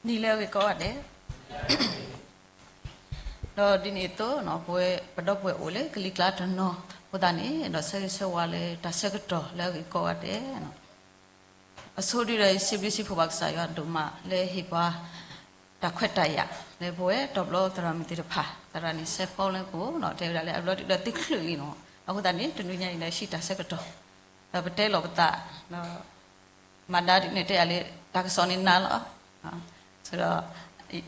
နံၤလၢအဂ့ၤကိးဂၤဒဲး, ဒီးဒ်န့ၣ်အသိး ပဝဲပဒီပုၢ်ဝဲၢ်အိၣ်လၢကလံၤကျါတနီၤအဃိသတးန့ၣ် ဒီးဆၢဂ့ၤဆၢဝါလၢတၢ်ဆၢကတီၢ်လၢအဂ့ၤကိးဂၤဒဲး, အဆိဒုဒီး ယစံးဘျုးစံးဖှိၣ်ဘၣ်ကစၢ်ယွၤဒိၣ်မးလၢဟ့ၣ်ပှၤ တၢ်ခွဲးတၢ်ယာ် လၢပဝဲတီၤပျီသရၣ်မုၣ်သ့ၣ်တဖၣ် သရၣ်န့ၣ် ဆဲးဖီလၢပအိၣ် တဲဝဲဒၣ်လၢအဘျီဒုဒီးသုချုးလံနီၤ, အဃိသတးန့ၣ် တနွံညါအံၤဒီးဟံးတၢ်ဆၢကတီၢ် ဒီးပတဲလီၤပသး မၤဒါဒ်န့ၣ်တဲယၤလၢ တၢ်ကစီၣ်န့ၣ်နၤလီၤ, ဒီး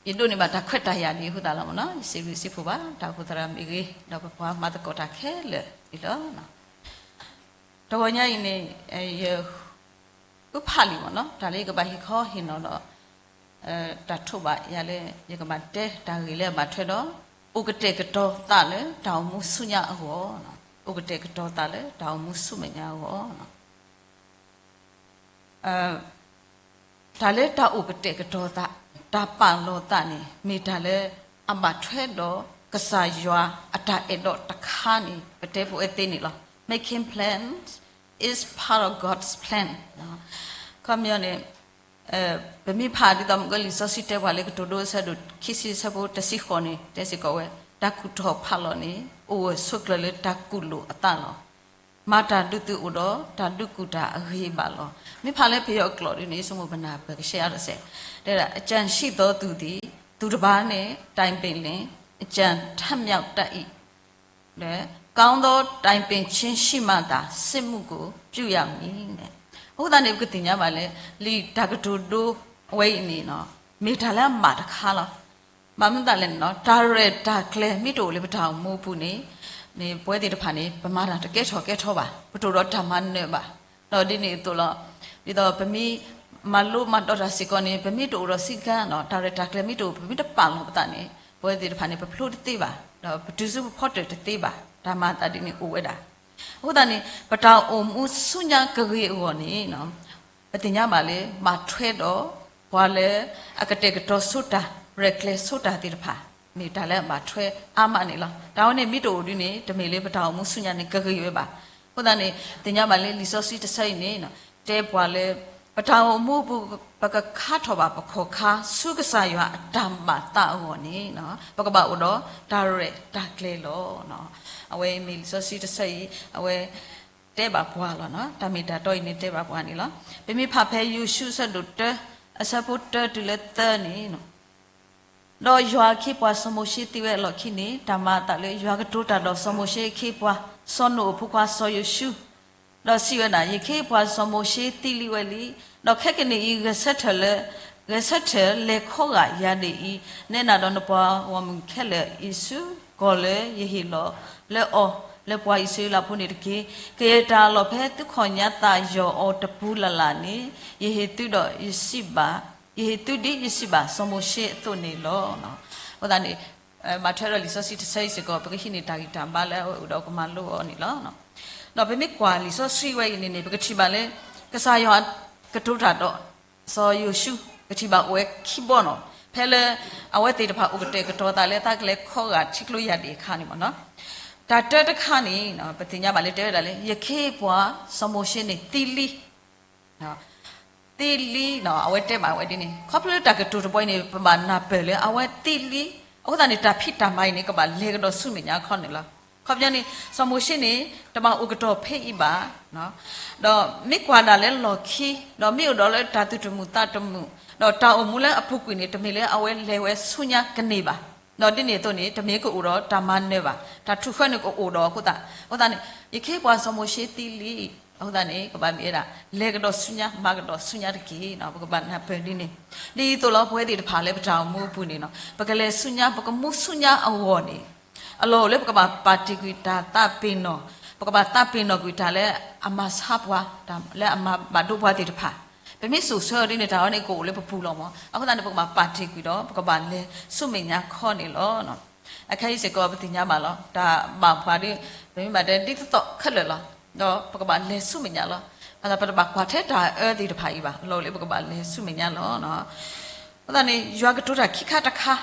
ယဒိးန့ၢ်ဘၣ်တၢ်ခွဲးတၢ်ယာ်ဒ်အဃိသတးလီၤမ့ၢ်နီၤ, ယစံးဘျုးစံးဖှိၣ်ဘၣ် တၢ်အိၣ်ဖှိၣ်သရၣ်မုၣ်အဂ့ၤ ဒီးပပှၤမၤသကိးတၢ်ခဲလၢာ်ဒ်လီၤ. တဂီၤညါအံၤန့ၣ် ယ အုဖးလံမ့ၢ်နီၤ, တၢ်လၢယကဘၣ်ဟ့ၣ်ခီဟ့ၣ်နီၤဒီး တၢ်ထိးဘၣ်ယၤလၢ ယကဘၣ်တဲတၢ်ဂ့ၢ်လၢအဘၣ်ထွဲဒီး အိၣ်ကတဲာ်ကတီၤသးလၢတၢ်အိၣ်မူဆူညါအဂီၢ်, အိၣ်ကတဲာ်ကတီၤသးလၢတၢ်အိၣ်မူဆူမဲာ်ညါအဂီၢ် တၢ်လၢတၢ်အိၣ်ကတဲာ်ကတီၤသး, တၢ်ပာ်လီၤသးန့ၣ် မ့ၢ်တၢ်လၢအဘၣ်ထွဲဒီးကစၢ်ယွၤအတၢ်အဲၣ်ဒိးတခါန့ၣ် ပတဲပဝဲသ့န့ၣ်လီၤ. Making plans is part of God's plan. ခီပညီန့ၣ် ပမ့ၢ်ဖးဒ်သိးမ့ၢ်ကလံာ်စီဆှံတဲပှၤလၢကတိၤဒိအဆၢဒိၣ်ခံဆံအဆၢဖိတဆံဃိးန့ၣ် တဲစ့ၢ်ကီးဝဲ တၢ်ကူၣ်ထီၣ်ဖးလီၤန့ၣ် အိၣ်ဝဲဆိးကျၢၤလၢတၢ်ကူၣ်လိာ်အသးလီၤ. မၤတၢ်ဒုးသုအိၣ်ဒီး တၢ်ဒုးကူၣ်တၢ်အဂ့ၤဘၣ်လီၤ. မ့ၢ်ဖးလၢပယီၤအကျိာ်ဒ်န့ၣ် ယဆိကမိၣ်ပနၢ်ပၢၢ်ကရှဲအါတစဲး, တဲဒၣ် အကြံရှိသောသူသည် သူတစ်ပါးနှင့်တိုင်ပင်လျှင် အကြံထမြောက်တတ်၏, ကောင်းသောတိုင်ပင်ခြင်းရှိမှသာ စစ်မှုကိုပြုရမည်န့ၣ်. အဃိသတးန့ၣ် ပကသ့ၣ်ညါဘၣ်လၢ လံာ်တၢ်ကတိၤဒိအဝဲအံၤန့ၣ် မ့ၢ်တၢ်လၢအမးတခါလီၤ. ဘၣ်မနုၤအဃိလဲၣ်န့ၣ် တၢ်ရဲၣ်တၢ်ကျဲၤမ့ၢ်တအိၣ်လၢပတၢ်အိၣ်မူအပူၤန့ၣ် န့ၣ်ပဝဲသ့ၣ်တဖၣ်န့ၣ် ပမၤတၢ်တကဲထီၣ်ကဲထီဘၣ်, ပတအိၣ်ဒီးတၢ်မၤနၢၤဘၣ်. ဒီးဒ်န့ၣ်အသိးလီၤ. ဒ်သိးပမ့ၢ်မၤလိမၤဒိးတၢ်စ့ၢ်ကီးန့ၣ် ပမ့ၢ်တအိၣ်ဒီးစည်းကမ်းဒီး တၢ်ရဲၣ်တၢ်ကျဲၤမ့ၢ်တအိၣ် ပမ့ၢ်တပာ်လီၤပသးန့ၣ် ပဝဲသ့ၣ်တဖၣ်န့ၣ် ပဖျိတသ့ဘၣ်, ဒီးပတုၤဆူပဖီတၢၣ်တသ့ဘၣ်. တၢ်မၤအသးဒ်န့ၣ်အိၣ်ဝဲဒၣ်. အဃိသတးန့ၣ် ပတၢ်အိၣ်မူဆူညါကဂ့ၤအဂီၢ်န့ၣ် ပသ့ၣ်ညါဘၣ်လၢ ဘၣ်ထွဲဒီးပှၤလၢအကတဲာ်ကတီၤဆိတၢ် ရဲၣ်ကျဲၤဆိတၢ်သ့ၣ်တဖၣ် မ့ၢ်တၢ်လၢအဘၣ်ထွဲအါမးန့ၣ်လီၤ. တၢ်ဝဲန့ၣ်မ့ၢ်တအိၣ်ဒ်န့ၣ် တမ့ၢ်လၢပတၢ်အိၣ်မူဆူညါန့ၣ် ကဂ့ၤဝဲဘၣ်. အဃိသတးန့ၣ် သ့ၣ်ညါဘၣ်လၢလံာ်စီဆှံတဆၢအံၤန့ၣ် တဲပှၤလၢ ပတၢ်အိၣ်မူအပူၤ ပကခါထီၣ်ဘၣ်ပခီၣ်ခါ ဆူကစၢ်ယွၤအတၢ်ဘၣ်သးအဂီၢ်န့ၣ် ပကဘၣ်အိၣ်ဒီးတၢ်ရဲၣ်တၢ်ကျဲၤလီၤ. အဝဲမ့ၢ်လံာ်စီဆှံတဆၢအံၤ အဝဲတဲဘၣ်ပှၤလီၤ. တၢ်မ့ၢ်တၢ်တီအံၤန့ၣ်တဲဘၣ်ပှၤန့ၣ်လီၤ. ပမ့ၢ်ဖးဖဲယိၤၡူအဆၢဒိၣ်တၢ အဆၢဖိတၢတုၤလၢသၢန့ၣ် ဒီးယွၤအခ့အပှၤစီၤမိၤၡ့သံဝဲအလီၢ်ခံန့ၣ် တၢ်မၤအသးလၢယွၤကတိၤတၢ်ဒီးစီၤမိၤၡ့အခ့အပှၤ စီၤနိၣ်အဖိခွါစီၤယိၤၡူ ဒီးစံးဝဲဒၣ်, ယခ့အပှၤစီၤမိၤၡ့သံလံဝဲလံ, ဒီးခဲကနံၣ်အံၤ ဂဲၤဆၢထၢၣ်လၢ, ဂဲၤဆၢထၢၣ်လဲၤခီဂာ်ယၤဒၣ်အံၤ, နဲဒၣ်ဒီးနပှၤဂီၢ်မုၢ်ခဲလၢာ်အံၤဆူ ကီၢ်လၢယဟ့ၣ်လီၤလၢအီၤ လၢပှၤအံၣ်စရ့လးဖိန့ၣ်တက့ၢ်. ကယဲၢ်တၢ်အလီၢ်ဖဲသုခီၣ်ညါသးယီၢ်အီၤတပူၤလၢ်လၢ်န့ၣ် ယဟ့ၣ်သုဒီးယစံးဘၣ်, ယဟ့ၣ်သုဒ်ယစံးဘၣ်စီၤမိၤၡ့အသိးန့ၣ်လီၤ. အဃိသတးန့ၣ် ဘၣ်ထွဲဒီးလံာ်စီဆှံတဆၢအံၤစ့ၢ်ကီး ပကဟံးန့ၢ်တၢ်ဂံၢ်တၢ်ဘါလၢအဝဲအိၣ်ဒီးကမၤလိအီၤန့ၣ်လီၤ. ဒီးပမ့ၢ်ကွၢ်လံာ်စီဆှံဝဲအံၤန့ၣ်န့ၣ် ပကထံၣ်ဘၣ်လၢ ကစၢ်ယွၤကတိၤတၢ်ဒီး စီၤယိၤၡူ ကထံၣ်ဘၣ်အိၣ်ဝဲခံဘီနီၤ, ဖဲလၢအဝဲသ့ၣ်တဖၣ်အိၣ်ကတဲာ်ကတီၤသးလၢတၢ်ကလဲၤခီဂာ်ထံကျိယၢ်ဒ့ၣ်အခါန့ၣ်မ့ၢ်နီၤ, တၢ်တၢတခါန့ၣ် ပသ့ၣ်ညါဘၣ်လၢတဲဝဲဒၣ်လၢ ယခ့အပှၤစီၤမိၤၡ့န့ၣ်သံလံ သံလံနီၤ, အဝဲတဲဘၣ်ဝဲဒ်န့ၣ် ခီဖျိလၢတၢ်ကတိၤတဘီအံၤန့ၣ် ပဘၣ်နၢ်ပၢၢ်လၢအဝဲသံလံ, အဃိသတးန့ၣ် တၢ်ဖံးတၢ်မၤအံၤန့ၣ် ကဘၣ်လဲၤကဒီးဆူမဲာ်ညါခီန့ၣ်လီၤ. ခီပညီန့ၣ် စီၤမိၤၡ့န့ၣ် တဘၣ်အိၣ်ကတီၢ်ဖဲအံၤဘၣ်, ဒီးမ့ၢ်ကွၢ်ဒၣ်လၢလီၢ်ခံ ဒီးမ့ၢ်အိၣ်ဒီးလၢတၢ်သူၣ်တမုာ်သးတမုာ် ဒီးတၢ်အိၣ်မူလၢအပူၤကွံာ်န့ၣ် တမ့ၢ်လၢအဝဲလဲၤဝဲဆူညါကန့ၢ်ဘၣ်, ဒီးဒ်န့ၣ်အသိးန့ၣ် တမ့ၢ်ကအိၣ်ဒီးတၢ်မၤနၢၤဘၣ်, တၢ်ထူၣ်ဃၢန့ၣ်ကအိၣ်ဒီးအဃိသတး, အဃိသတးန့ၣ် ယခ့အပှၤစီၤမိၤၡ့သံလံ, အဃိသတးန့ၣ် ကဘၣ်မ့ၢ်ဝဲဒၣ် လဲၤကဒီးဆူညါ မၤကဒီးဆူညါတက့ၢ်နီၤ, ပကဘၣ်နၢ်ပၢၢ်ဒ်န့ၣ်, ဒ်သိးလီၤ ပဝဲသ့ၣ်တဖၣ်လၢပတၢ်အိၣ်မူအပူၤန့ၣ်နီၤ ပကလဲၤဆူညါ ပကမူဆူညါအဂီၢ်န့ၣ် အလီၢ်အိၣ်လၢပကဘၣ်ပာ်တ့ၢ်ကွံာ်တၢ်သးပ့ၤနီၣ်, ပကဘၣ်သးပ့ၤနီၣ်ကွံာ်တၢ်လၢအမၤဆါပှၤ, တၢ်လၢအမၤဘၣ်ဒိပှၤသ့ၣ်တဖၣ်, ပမ့ၢ်စိာ်ဆှၢအီၤဒ်န့ၣ် တၢ်ဝဲန့ၣ်ကအိၣ်လၢပပူၤလီၤမး, အဃိသတးန့ၣ် ပကဘၣ်ပာ်တ့ၢ်ကွံာ်ဒီး ပကဘၣ်လဲၤဆူမဲာ်ညါခီန့ၣ်လီၤ. အခဲအံၤစ့ၢ်ကီး ပသ့ၣ်ညါဘၣ်လီၤ တၢ်ဘၣ်ပှၤဒီး ပမ့ၢ်ဘၣ်တဲဒ်သိးသိးခဲလၢာ်လီၤ, ဒီးပကဘၣ်လဲၤဆူမဲာ်ညါလီၤ. ပတဘၣ်ကွၢ်ထဲတၢ်အၢသ့ၣ်တဖၣ်အံၤဘၣ်, အလီၢ်အိၣ်လၢပကဘၣ်လဲၤဆူမဲာ်ညါလီၤ. အဃိသတးန့ၣ် ယွၤကတိၤတၢ်ခံခါတခါ,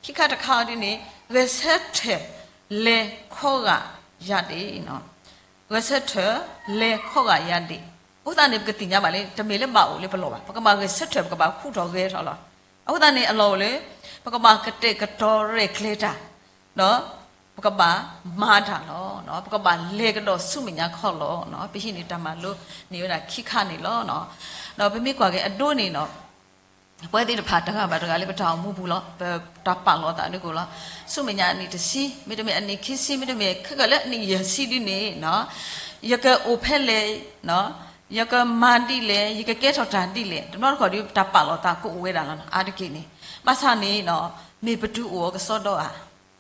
ခံခါတခါအံၤဒ်န့ၣ် ဂဲၤဆၢထၢၣ်လဲၤခီဂာ်ယၤဒ့ၣ်, ဂဲၤဆၢထၢၣ်လဲၤခီဂာ်ယၤဒ့ၣ်, အဃိသတးန့ၣ် ပကသ့ၣ်ညါဘၣ်လၢ တမ့ၢ်လၢဘၣ်အိၣ်လၢပလီၢ်ဘၣ်, ပကဘၣ်ဂဲၤဆၢထၢၣ် ပကဘၣ်ဃူထီၣ်ဂဲၤထီၣ်လီၤ. အဃိသတးန့ၣ် အလီၢ်အိၣ်လၢ ပကဘၣ်ကတဲာ်ကတီၤရဲၣ်ကျဲၤတၢ် ဒီးပကဘၣ်မၤတၢ်လီၤ. ပကဘၣ်လဲၤကဒီးဆူမဲာ်ညါခီလီၤ. ပဟံးန့ၢ်တၢ်မၤလိန့ၢ်ဝဲဒၣ်ခံခါန့ၣ်လီၤ. ဒီးပမ့ၢ်ကွၢ်က့ၤအဒိန့ၣ်ဒီး ပဝဲသ့ၣ်တဖၣ်တဂၤဘၣ်တဂၤလၢပတၢ်အိၣ်မူပူၤလီၤ. ပတၢ်ပာ်လီၤသးဒ်ကိၣ်လီၤ. ဆူမဲာ်ညါအနံၣ်တဆံ, မ့တမ့ၢ်အနံၣ်ခံဆံ, မ့တမ့ၢ်ခဲကလၢအနံၣ်ယဲၢ်ဆံဒ်န့ၣ်, ယကအိၣ်ဖဲလဲၣ်, ယကမၤဒ်လဲၣ်, ယကကဲထီၣ်တၢ်ဒ်လဲၣ်, တဘျီတခီၣ်ဒီး ပတၢ်ပာ်လီၤသးကအိၣ်ဝဲဒၣ်လီၤ. အါတက့ၢ်န့ၣ် ဘၣ်ဆၣ်န့ၣ် မ့ၢ်ပတုၤအိၣ်အကစီဒီဧါ,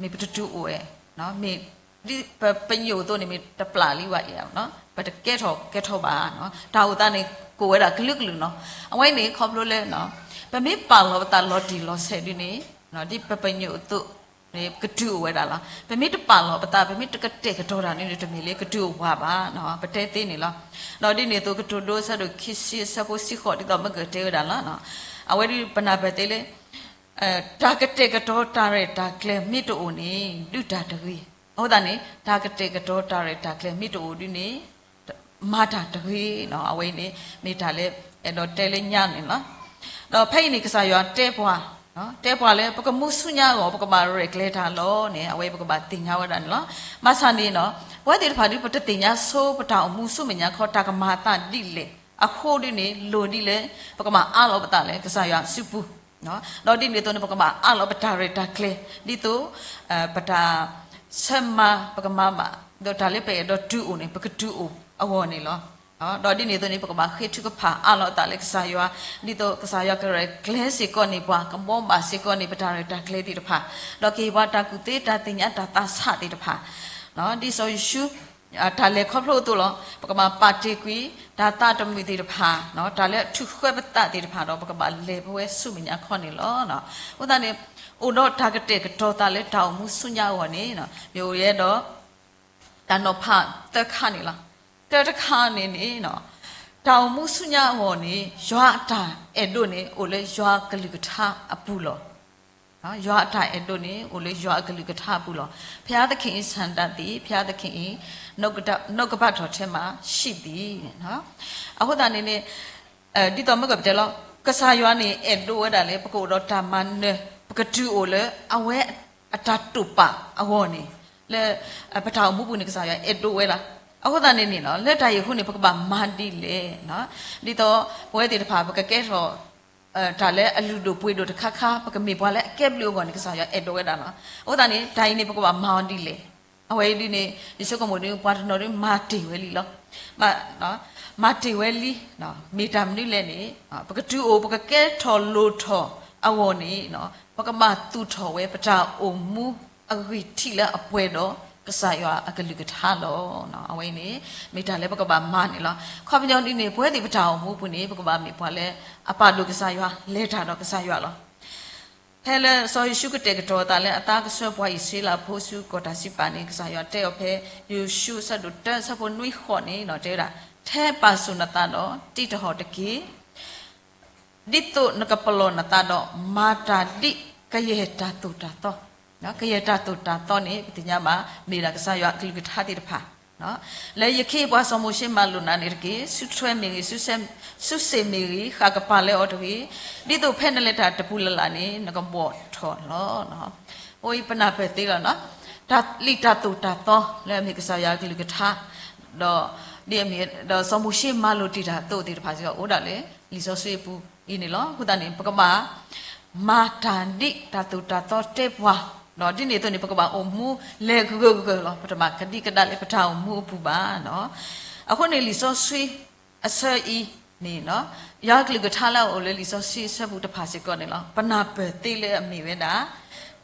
မ့ၢ်ပတတုၤအိၣ်ဧါ, မ့ၢ်ဒ်ပပညိၣ်အသိးန့ၣ် မ့ၢ်တပျၢ်လံဝဲအံၤ, ပတကဲထီၣ်ကဲထီၣ်ဘၣ်, တၢ်အိၣ်သးန့ၣ် ကအိၣ်ဝဲဒၣ်ကလုာ်ကလုာ်လီၤ. အဝဲန့ၣ်ခီဖျိလၢ ပမ့ၢ်ပာ်လီၤပသးလီၤတံၢ်လီၤဆဲးဒ်န့ၣ် ဒ်ပပညိၣ်အသိးန့ၣ် ကတုၤအိၣ်ဝဲဒၣ်လီၤ. ပမ့ၢ်တပာ်လီၤပသး, ပမ့ၢ်တကတဲာ်ကတီၤတၢ်န့ၣ် တမ့ၢ်လၢကတုၤအိၣ်ပှၤဘၣ်, ပတဲသ့န့ၣ်လီၤ. ဒီးဒ်န့ၣ်အသိး ကတိၤဒိအဆၢဒိၣ်ခံဆံအဆၢဖိတဆံဃိး ဒ်သိးမ့ၢ်ကတဲဝဲဒၣ်လီၤ. အဝဲဒၣ်ပနၢ်ပၢၢ်သ့လၢ တၢ်ကတဲာ်ကတီၤတၢ်ရဲၣ်တၢ်ကျဲၤမ့ၢ်တအိၣ်န့ၣ် ဒုးတၢ်တဂ့ၤ. အဃိသတးန့ၣ် တၢ်ကတဲာ်ကတီၤတၢ်ရဲၣ်တၢ်ကျဲၤမ့ၢ်တအိၣ်ဒ်န့ၣ် မၤတၢ်တဂ့ၤ. အဝဲအံၤန့ၣ် မ့ၢ်တၢ်လၢအဲၣ်ဒိးတဲလၢညါန့ၣ်လီၤ. ဒီးဖဲအံၤန့ၣ် ကစၢ်ယွၤတဲပှၤ, တဲပှၤလၢပကမူဆူညါအဂီၢ် ပကဘၣ်ရဲၣ်ကျဲၤတၢ်လီၤန့ၣ် အဝဲပကဘၣ်သ့ၣ်ညါဝဲဒၣ်န့ၣ်လီၤ. ဘၣ်ဆၣ်န့ၣ် ပဝဲသ့ၣ်တဖၣ်ဒ်ပတသ့ၣ်ညါဆိပတၢ်အိၣ်မူဆူမဲာ်ညါခီ တၢ်ကမၤအသးဒ်လဲၣ်အဃိဒ်န့ၣ် လိၣ်ဒ်လၢ ပကဘၣ်အးလီၤပသးလၢကစၢ်ယွၤအစုပူၤ ဒီးဒ်န့ၣ်အသိးန့ၣ် ပကဘၣ်အးလီၤပတၢ်ရဲၣ်တၢ်ကျဲၤ ဒ်သိး ပတၢ်ဆၢမၤပကမၤဘၣ်, ဒီးတၢ်လၢပအဲၣ်ဒိးတုၤအိၣ်န့ၣ် ပကတုၤအိၣ်အဂီၢ်န့ၣ်လီၤ. ဒီးဒ်န့ၣ်အသိးန့ၣ် ပကဘၣ်ဃ့ထုကဖၣ်အးလီၤအသးလၢကစၢ်ယွၤ, ဒ်သိးကစၢ်ယွၤကရဲၣ်ကျဲၤစ့ၢ်ကီးန့ၢ်ပှၤ, ကဘီဘၣ်စ့ၢ်ကီးန့ၢ်ပတၢ်ရဲၣ်တၢ်ကျဲၤသ့ၣ်တဖၣ်, ဒီးကဟ့ၣ်ပှၤတၢ်ကူၣ်သ့တၢ်သ့ၣ်ညါတၢ်သးဆးသ့ၣ်တဖၣ်, ဒ်စီၤယိၤၡူ တၢ်လဲၤခီဖျိအသိးလီၤ. ပကဘၣ်ပာ်တ့ၢ်ကွံာ် တၢ်သးတမုာ်သ့ၣ်တဖၣ်, တၢ်လၢအထုးဃၢပသးသ့ၣ်တဖၣ်ဒီး ပကဘၣ်လဲၤဖဲဝဲဆူမဲာ်ညါခီန့ၣ်လီၤ. အဃိသတးန့ၣ် အိၣ်ဒီးတၢ်ကတဲာ်ကတီၤသးလၢတၢ်အိၣ်မူဆူညါအဂီၢ်န့ၣ် ယအိၣ်ယဲဒီး တၢ်နီၤဖးသၢခါန့ၣ်လီၤ. တၢတခါန့ၣ်န့ၣ် တၢ်အိၣ်မူဆူညါအဂီၢ်န့ၣ် ယွၤအတၢ်အဲၣ်ဒိးန့ၣ် အိၣ်လၢယွၤအကလုၢ်ကထါအပူၤလီၤ. ယွၤအတၢ်အဲၣ်ဒိးန့ၣ် အိၣ်လၢယွၤအကလုၢ်ကထါအပူၤလီၤ. ဘုရားသခင်ဆန္ဒသည် ဘုရားသခင်၏ နှုတ်ကပတ်တော်ထဲမှာရှိသည်. အဃိသတးန့ၣ်န့ၣ် ဒ်သိးမ့ၢ်ကပတဲလီၤ, ကစၢ်ယွၤန့ၣ် အဲၣ်ဒိးဝဲဒၣ်လၢ ပကအိၣ်ဒီးတၢ်မၤနၢၤ, ပကတုၤအိၣ်လၢအဝဲအတၢ်တိာ်ပာ်အဂီၢ်န့ၣ်, လၢပတၢ်အိၣ်မူပူၤန့ၣ် ကစၢ်ယွၤအဲၣ်ဒိးဝဲဒၣ်. အဃိသတးန့ၣ်န့ၣ်လီၤ, လၢတၢ်အံၤအဃိန့ၣ် ပကဘၣ်မၤဒ်လဲၣ်. ဒ်သိးပဝဲသ့ၣ်တဖၣ် ပကကဲထီၣ် တၢ်လၢအလုၢ်ဒိၣ်ပှ့ၤဒိၣ်တခါခါ, ပကမ့ၢ်ပှၤလၢအကဲဘျုးအဂီၢ်န့ၣ် ကစၢ်ယွၤအဲၣ်ဒိးဝဲဒၣ်လီၤ. အဃိသတးန့ၣ် တၢ်အံၤန့ၣ် ပကဘၣ်မၤအီၤဒ်လဲၣ်. အဝဲအံၤဒ်န့ၣ် ယဆိကမိၣ်ဒ် ပှၤတနီၤဒ်မၤတ့ၢ်ဝဲလံလီၤ. မၤတ့ၢ်ဝဲလံ, မ့ၢ်တၢ်မနုၤလဲၣ်န့ၣ် ပကတုၤအိၣ် ပကကဲထီၣ်လိၣ်ထီၣ်အဂီၢ်န့ၣ် ပကဘၣ်သူၣ်ထီၣ်ဝဲပတၢ်အိၣ်မူအဂံၢ်ထံးလၢအပှဲၤဒီး ကစၢ်ယွၤအကလုၢ်ကထါလီၤ. အဝဲအံၤန့ၣ် မ့ၢ်တၢ်လၢပကဘၣ်မၤန့ၣ်လီၤ. ခီပညီဒ်န့ၣ် ပဝဲသ့ၣ်ပတၢ်အိၣ်မူပူၤန့ၣ် ပကဘၣ်မ့ၢ်ပှၤလၢအပာ်ဒိၣ်ကစၢ်ယွၤ, လဲၤတၢ်ဒီးကစၢ်ယွၤလီၤ. ဖဲလၢစီၤယိၤၡူကတဲာ်ကတီၤအသးလၢ အသးကဆှၢပှၤအံၣ်စရ့လးဖိဆူကီၢ်တၢ်စံးပာ်န့ၣ် ကစၢ်ယွၤတဲအီၤဖဲ ယိၤၡူအဆၢဒိၣ်တၢ အဆၢဖိနွံဃိးန့ၣ် တဲဝဲဒၣ်, ထဲပာ်စိၣ်နသးဒီးတံးတဟီၣ်တက့ၢ်. ဒ်သိးနကပလီၢ်နသးဒီးမၤတၢ်ဒ်ကယဲၢ်တၢ်သိၣ်တၢ်သီ, ကယဲၢ်တၢ်သိၣ်တၢ်သီန့ၣ် ပသ့ၣ်ညါဘၣ် မ့ၢ်ဒၣ်ကစၢ်ယွၤအကလုၢ်ကထါသ့ၣ်တဖၣ် လၢယခ့ယပှၤစီၤမိၤၡ့မၤလိာ်နၤန့ၣ်တက့ၢ်. စုထွဲမ့ၢ်ဂ့ၤ, စုစ့ၣ်မ့ၢ်ဂ့ၤ, ဃၣ်ကပၤလၢအီၤတဂ့ၤ, ဒ်သိးဖဲနလဲၤတၢ်တပူၤလၢ်လၢ်န့ၣ် နကဘီၣ်ထီၣ်လီၤ. အဃိပနၢ်ပၢၢ်သ့လီၤ, တၢ်လံၣ်တၢ်သိၣ်တၢ်သီလၢအမ့ၢ်ကစၢ်ယွၤအကလုၢ်ကထါ, ဒီးဒ်အမ့ၢ် ဒီးစီၤမိၤၡ့မၤလိာ်တ့ၢ်တၢ်အသိးသ့ၣ်တဖၣ်စ့ၢ်ကီး အိၣ်ဒၣ်လၢလံာ်စီဆှံအပူၤအံၤန့ၣ်လီၤ. အဃိသတးန့ၣ် ပကဘၣ်မၤတၢ်ဒ်တၢ်သိၣ်တၢ်သီတဲပှၤ, ဒီးဒ်န့ၣ်အသိးန့ၣ် ပကဘၣ်အိၣ်မူလဲၤဂၢၢ်ဂၢၢ်လီၤ. ပတဘၣ်ကဒံကဒါလၢပတၢ်အိၣ်မူအပူၤဘၣ်. အဃိန့ၣ် လံာ်စီဆှံအဆၢအံၤန့ၣ် ယွၤကလုၢ်ကထါလၢအအိၣ်လၢလံာ်စီဆှံအဆၢပူၤတဖၣ်စ့ၢ်ကီးန့ၣ်လီၤ. ပနၢ်ပၢၢ်သ့လၢအမ့ၢ်ဝဲဒၣ်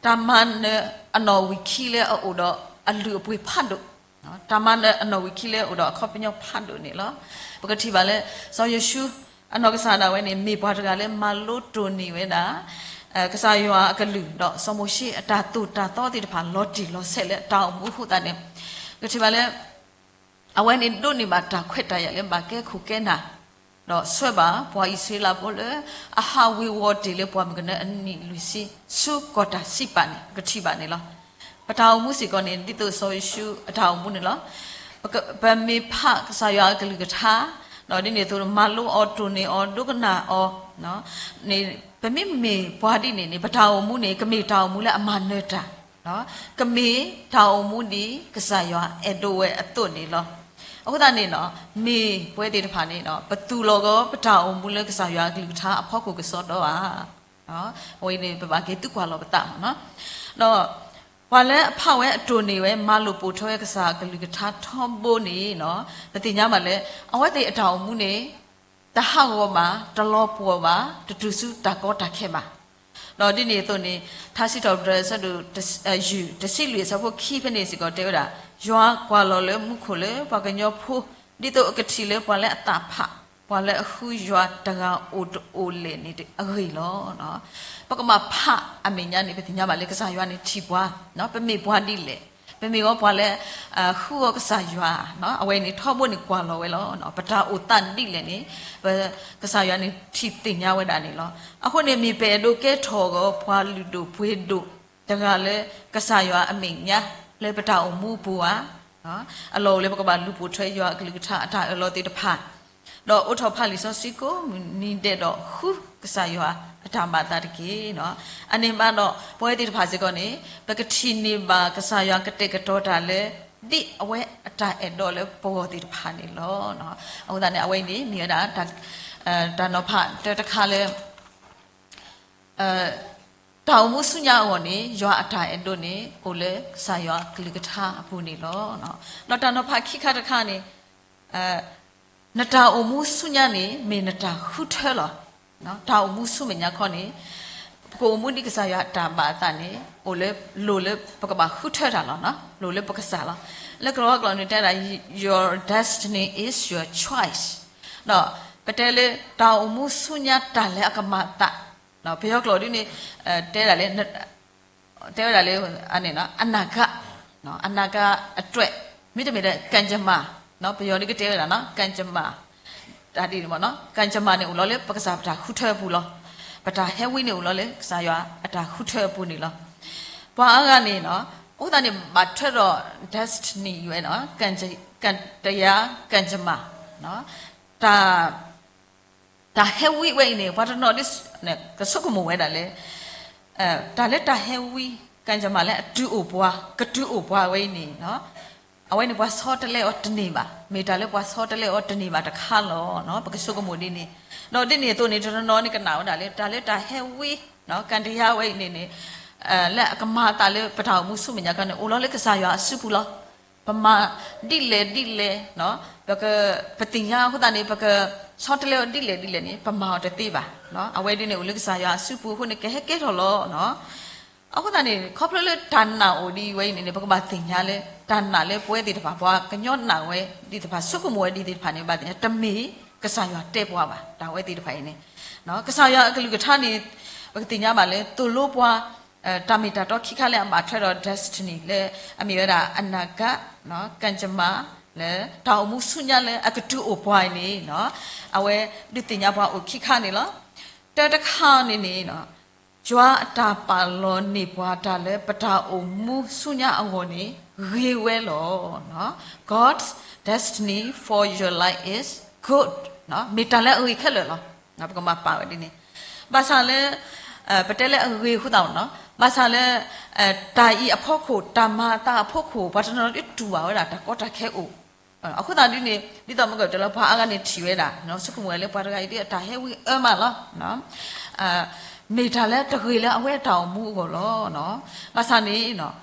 တၢ်မၤနၢၤအနီၣ်ဝံာ်ခံလၢအအိၣ်ဒီးအလုၢ်အပှ့ၤဖးဒိၣ်, တၢ်မၤနၢၤအနီၣ်ဝံာ်ခံလၢအအိၣ်ဒီးအခီပညီဖးဒိၣ်န့ၣ်လီၤ. ပကထံၣ်ဘၣ်လၢ စီၤယိၤၡူ အနီၢ်ကစၢ်ဒၣ်ဝဲန့ၣ် မ့ၢ်ပှၤတဂၤလၢမၤလိတိၢ်န့ၢ်ဝဲဒၣ် ကစၢ်ယွၤအကလုၢ် ဒီးစီၤမိၤၡ့အတၢ်သိၣ်တၢ်သီသ့ၣ်တဖၣ် လီၤတံၢ်လီၤဆဲးလၢအတၢ်အိၣ်မူအဃိသတးန့ၣ် ပကထံၣ်ဘၣ်လၢ အဝဲန့ၣ်ဒိးန့ၢ်ဘၣ်တၢ်ခွဲးတၢ်ယာ်လၢဘၣ်ကဲခိၣ်ကဲနၢ် ဒီးဆှၢဘၣ်ပှၤအံၣ်စရ့လးဖိလၢ အဟးဝ့ၤဝီၤတ့ၢ်လၢပှၢ်မုၢ်ကနၢအနံၣ်လွံၢ်ဆံ ဆူကီၢ်တၢ်စံးပာ်န့ၣ် ပကထံၣ်ဘၣ်န့ၣ်လီၤ. ပတၢ်အိၣ်မူစ့ၢ်ကီးန့ၣ် ဒ်သိးစီၤယိၤၡူအတၢ်အိၣ်မူန့ၣ်လီၤ. ပမ့ၢ်ဖးကစၢ်ယွၤအကလုၢ်ကထါ ဒီးဒ်န့ၣ်အသိး မၤလိအီၤ တိၢ်န့ၢ်အီၤ ဒိကနၣ်အီၤန့ၣ် ပမ့ၢ်မ့ၢ်ပှၤဒ်န့ၣ်န့ၣ် ပတၢ်အိၣ်မူန့ၣ် ကမ့ၢ်တၢ်အိၣ်မူလၢအမၤနၢၤတၢ်, ကမ့ၢ်တၢ်အိၣ်မူဒ်ကစၢ်ယွၤအဲၣ်ဒိးဝဲအသိးန့ၣ်လီၤ. အဃိသတးန့ၣ် မ့ၢ်ပဝဲသ့ၣ်တဖၣ်န့ၣ် ပသူၣ်လီၤဂီၤပတၢ်အိၣ်မူလၢကစၢ်ယွၤအကလုၢ်ကထါအဖီခိၣ်ကစီဒီဧါ. အဝဲန့ၣ် ပဘၣ်က့ၤသုကွၢ်လီၤပသးမ့ၢ်နီၤ. ဒီးပှၤလၢအဖးဝဲအတိၢ်န့ၢ်ဝဲ မၤလိာ်ပိာ်ထွဲဝဲကစၢ်အကလုၢ်ကထါထီဘိန့ၣ် ပသ့ၣ်ညါဘၣ်လၢ အဝဲသ့ၣ်အတၢ်အိၣ်မူန့ၣ် တဟးဂီၤဘၣ်, တလီၤပှီၢ်ဘၣ်, တတုၤဆူတၢ်ကီတၢ်ခဲဘၣ်. ဒီးဒ်န့ၣ်အသိးန့ၣ် ထါစံးထီၣ်ပတြၢၤအဆၢဒိၣ် ယုၢ် တဆံလွံၢ်အဆၢဖိခံဖဲန့ၣ်စ့ၢ်ကီးတဲဝဲဒၣ်, ယွၤကွၢ်လီၤလၢမူခိၣ်လၢပှၤကညီဖိ ဒ်သိးအကထံၣ်လၢပှၤလၢအသးဖး, ပှၤလၢအဃုယွၤတဂၤအိၣ်တအိၣ်လဲၣ်န့ၣ်အဂ့ၢ်လီၤ. ပကဘၣ်ဖးအမဲာ်ညါန့ၣ် ပသ့ၣ်ညါဘၣ်လၢကစၢ်ယွၤန့ၣ်ထံၣ်ပှၤ, ပမ့ၢ်ပှၤဒ်လဲၣ်, ပမ့ၢ်ဝဲပှၤလၢ ဃုအီၤကစၢ်ယွၤ, အဝဲန့ၣ်ထီဘိန့ၣ်ကွၢ်လီၤဝဲလီၤ. ပတၢ်အိၣ်သးဒ်လဲၣ်န့ၣ် ပကစၢ်ယွၤန့ၣ်ထံၣ်သ့ၣ်ညါဝဲဒၣ်န့ၣ်လီၤ. အဃိန့ၣ်မ့ၢ်ပအဲၣ်ဒိးကဲထီၣ်အဂီၢ် ပှၤလုၢ်ဒိၣ်ပှ့ၤဒိၣ်တဂၤလၢ ကစၢ်ယွၤအမဲာ်ညါ လၢပတၢ်အိၣ်မူအပူၤဧါ, အလီၢ်အိၣ်လၢပကဘၣ်လူၤပိာ်ထွဲယွၤအကလုၢ်ကထါအတၢ်အၢၣ်လီၤသ့ၣ်တဖၣ်, ဒီးအိးထီၣ်ဖးလံာ်စီဆှံကိးမုၢ်နံၤဒဲးဒီးဃုကစၢ်ယွၤအတၢ်မၤအသးတက့ၢ်. အန့ၣ်မးဒီး ပဝဲသ့ၣ်တဖၣ်စ့ၢ်ကီးန့ၣ် ပကထံၣ်န့ၢ်ဘၣ်ကစၢ်ယွၤကတဲာ်ကတီၤတၢ်လၢ ဒ်အဝဲအတၢ်အဲၣ်ဒိးလၢပဂီၢ်သ့ၣ်တဖၣ်န့ၣ်လီၤ. အဃိသတးန့ၣ် အဝဲအံၤန့ၣ် မ့ၢ်ဝဲဒၣ် တၢ်နီၤဖးတၢတခါလၢ တၢ်အိၣ်မူဆူညါအဂီၢ်န့ၣ် ယွၤအတၢ်အဲၣ်ဒိးန့ၣ် အိၣ်လၢကစၢ်ယွၤကလုၢ်ကထါအပူၤန့ၣ်လီၤ. ဒီးတၢ်နီၤဖးခံခါတခါန့ၣ် နတၢ်အိၣ်မူဆူညါန့ၣ် မ့ၢ်နတၢ်ဃုထၢလီၤ. တၢ်အိၣ်မူဆူမဲာ်ညါခီန့ၣ် ပကအိၣ်မူဒ်ကစၢ်ယွၤအတၢ်မၤအသးန့ၣ် အိၣ်လၢ လိၣ်လၢပကဘၣ်ဃုထၢတၢ်လီၤ. လိၣ်လၢပကစၢ်လီၤ. လၢကလီၤဝါကျိာ်န့ၣ်တဲဒၣ် your destiny is your choice. ဒီးပတဲလၢတၢ်အိၣ်မူဆူညါတၢ်လၢအကမၤအသး ပယီၤကျိာ်ဒ်န့ၣ် တဲဒၣ်လၢ တဲဝဲဒၣ်လၢ အနာဂတ်, အနာဂတ်အတွက် မ့တမ့ၢ်ဒီး ကံၢ်ကမၤ, ပယီၤဒ်ကတဲဝဲဒၣ် ကံၢ်ကမၤ, တၢ်ဒ်န့ၣ်မ့ၢ်နီၤ ကံၢ်ကမၤန့ၣ်အိၣ်လီၤလၢပကစၢ်ပတၢ်ဃုထၢအပူၤလီၤ. ပတၢ်ဟဲဝံန့ၣ်အိၣ်လီၤလၢကစၢ်ယွၤအတၢ်ဃုထၢအပူၤန့ၣ်လီၤ. ပှၤအါဂၤန့ၣ်နီၤ အဃိသတးန့ၣ် ဘၣ်ထွဲဒီး destiny ဝဲနီၤ ကံၢ်တယါ ကံၢ်ကမၤ တၢ် တၢ်ဟဲဝံဝဲအံၤန့ၣ် ပှၤတနီၤဒ် ကဆိကမိၣ်ဝဲဒၣ်လၢ တၢ်လၢတၢ်ဟဲဝံ ကံၢ်ကမၤလၢအတုၤအိၣ်ပှၤ ကတုၤအိၣ်ပှၤဝဲအံၤန့ၣ် အဝဲန့ၣ်ပှၤဆီတလဲအီၤတန့ၢ်ဘၣ်, မ့ၢ်တၢ်လၢပှၤဆီတလဲအီၤတန့ၢ်ဘၣ်တခါလီၤ. ပကဆိကမိၣ်ဒ်န့ၣ်, ဒီးဒ်န့ၣ်အသိးန့ၣ် တနီၤနီၤန့ၣ်ကနၣ်ဝဲဒၣ်လၢ တၢ်လၢတၢ်ဟဲဝံ ကံၢ်တယါဝဲအံၤန့ၣ်န့ၣ် လၢအကမၤအသးလၢပတၢ်အိၣ်မူဆူမဲာ်ညါခီန့ၣ် အိၣ်လီၤလၢကစၢ်ယွၤအစုပူၤလီၤ. ပမၤဒ်လဲၣ်ဒ်လဲၣ် ပက ပသ့ၣ်ညါအဃိသတးန့ၣ် ပကဆီတလဲအီၤဒ်လဲၣ်ဒ်လဲၣ်န့ၣ် ပမၤအီၤတသ့ဘၣ်. အဝဲဒ်န့ၣ်အိၣ်လၢကစၢ်ယွၤအစုပူၤအဃိန့ၣ် ကဟဲကဲထီၣ်လီၤ. အဃိသတးန့ၣ် ခီဖျိလၢတၢ်နာ်အိၣ်ဒ်အံၤဝဲအံၤန့ၣ်န့ၣ် ပကဘၣ်သ့ၣ်ညါလၢ တၢ်နာ်လၢပဝဲသ့ၣ်တဖၣ် ပှၤကညီနာ်ဝဲဒ်သ့ၣ်တဖၣ် ဆိကမိၣ်ဝဲဒ်သ့ၣ်တဖၣ်န့ၣ် ဘၣ်သ့ၣ်ညါ တမ့ၢ်ကစၢ်ယွၤတဲပှၤဘၣ်. တၢ်ဝဲသ့ၣ်တဖၣ်အံၤန့ၣ် ကစၢ်ယွၤအကလုၢ်ကထါန့ၣ် ပကသ့ၣ်ညါဘၣ်လၢ သိၣ်လိပှၤ တၢ်မ့ၢ်တၢ်တီခံခါလၢအဘၣ်ထွဲဒီး destiny လၢအမ့ၢ်ဝဲဒၣ် အနာဂတ်, ကံၢ်ကမၤ လၢတၢ်အိၣ်မူဆူညါလၢအကတုၤအိၣ်ပှၤအံၤန့ၣ် အဝဲဒုးသ့ၣ်ညါပှၤအိၣ်ခံခါန့ၣ်လီၤ. တၢတခါန့ၣ်န့ၣ် ယွၤအတၢ်ပာ်လီၤန့ၢ်ပှၤတၢ်လၢပတၢ်အိၣ်မူဆူညါအဂီၢ်န့ၣ် ဂ့ၤဝဲလီၤ. God's destiny for your life is good. မ့ၢ်တၢ်လၢအဂ့ၤခဲလၢာ်လီၤ. ပကမၤပာ်ဝဲဒ်န့ၣ် ဘၣ်ဆၣ်လၢ ပတဲလၢအဂ့ၤအဃိသတးနီၤ ဘၣ်ဆၣ်လၢ တၢ်အံၤအဖီခိၣ် တၢ်မၤအသးအဖီခိၣ် ပှၤတနီၤနီၤဒ်တူၢ်ဘၣ်ဝဲဒၣ်တၢ်ကီတၢ်ခဲအိၣ် အဃိသတးဒ်န့ၣ် ဒ်သိးမ့ၢ်ကတဲလၢ ပှၤအါဂၤန့ၣ်ထံၣ်ဝဲဒၣ် ဆိကမိၣ်ဝဲလၢပှၤတဂၤအံၤဒ်အတၢ်ဟဲဝံအၢမးလီၤ. မ့ၢ်တၢ်လၢတဂ့ၤလၢအဝဲအတၢ်အိၣ်မူအဂီၢ်လီၤ. ဘၣ်ဆၣ်န့ၣ်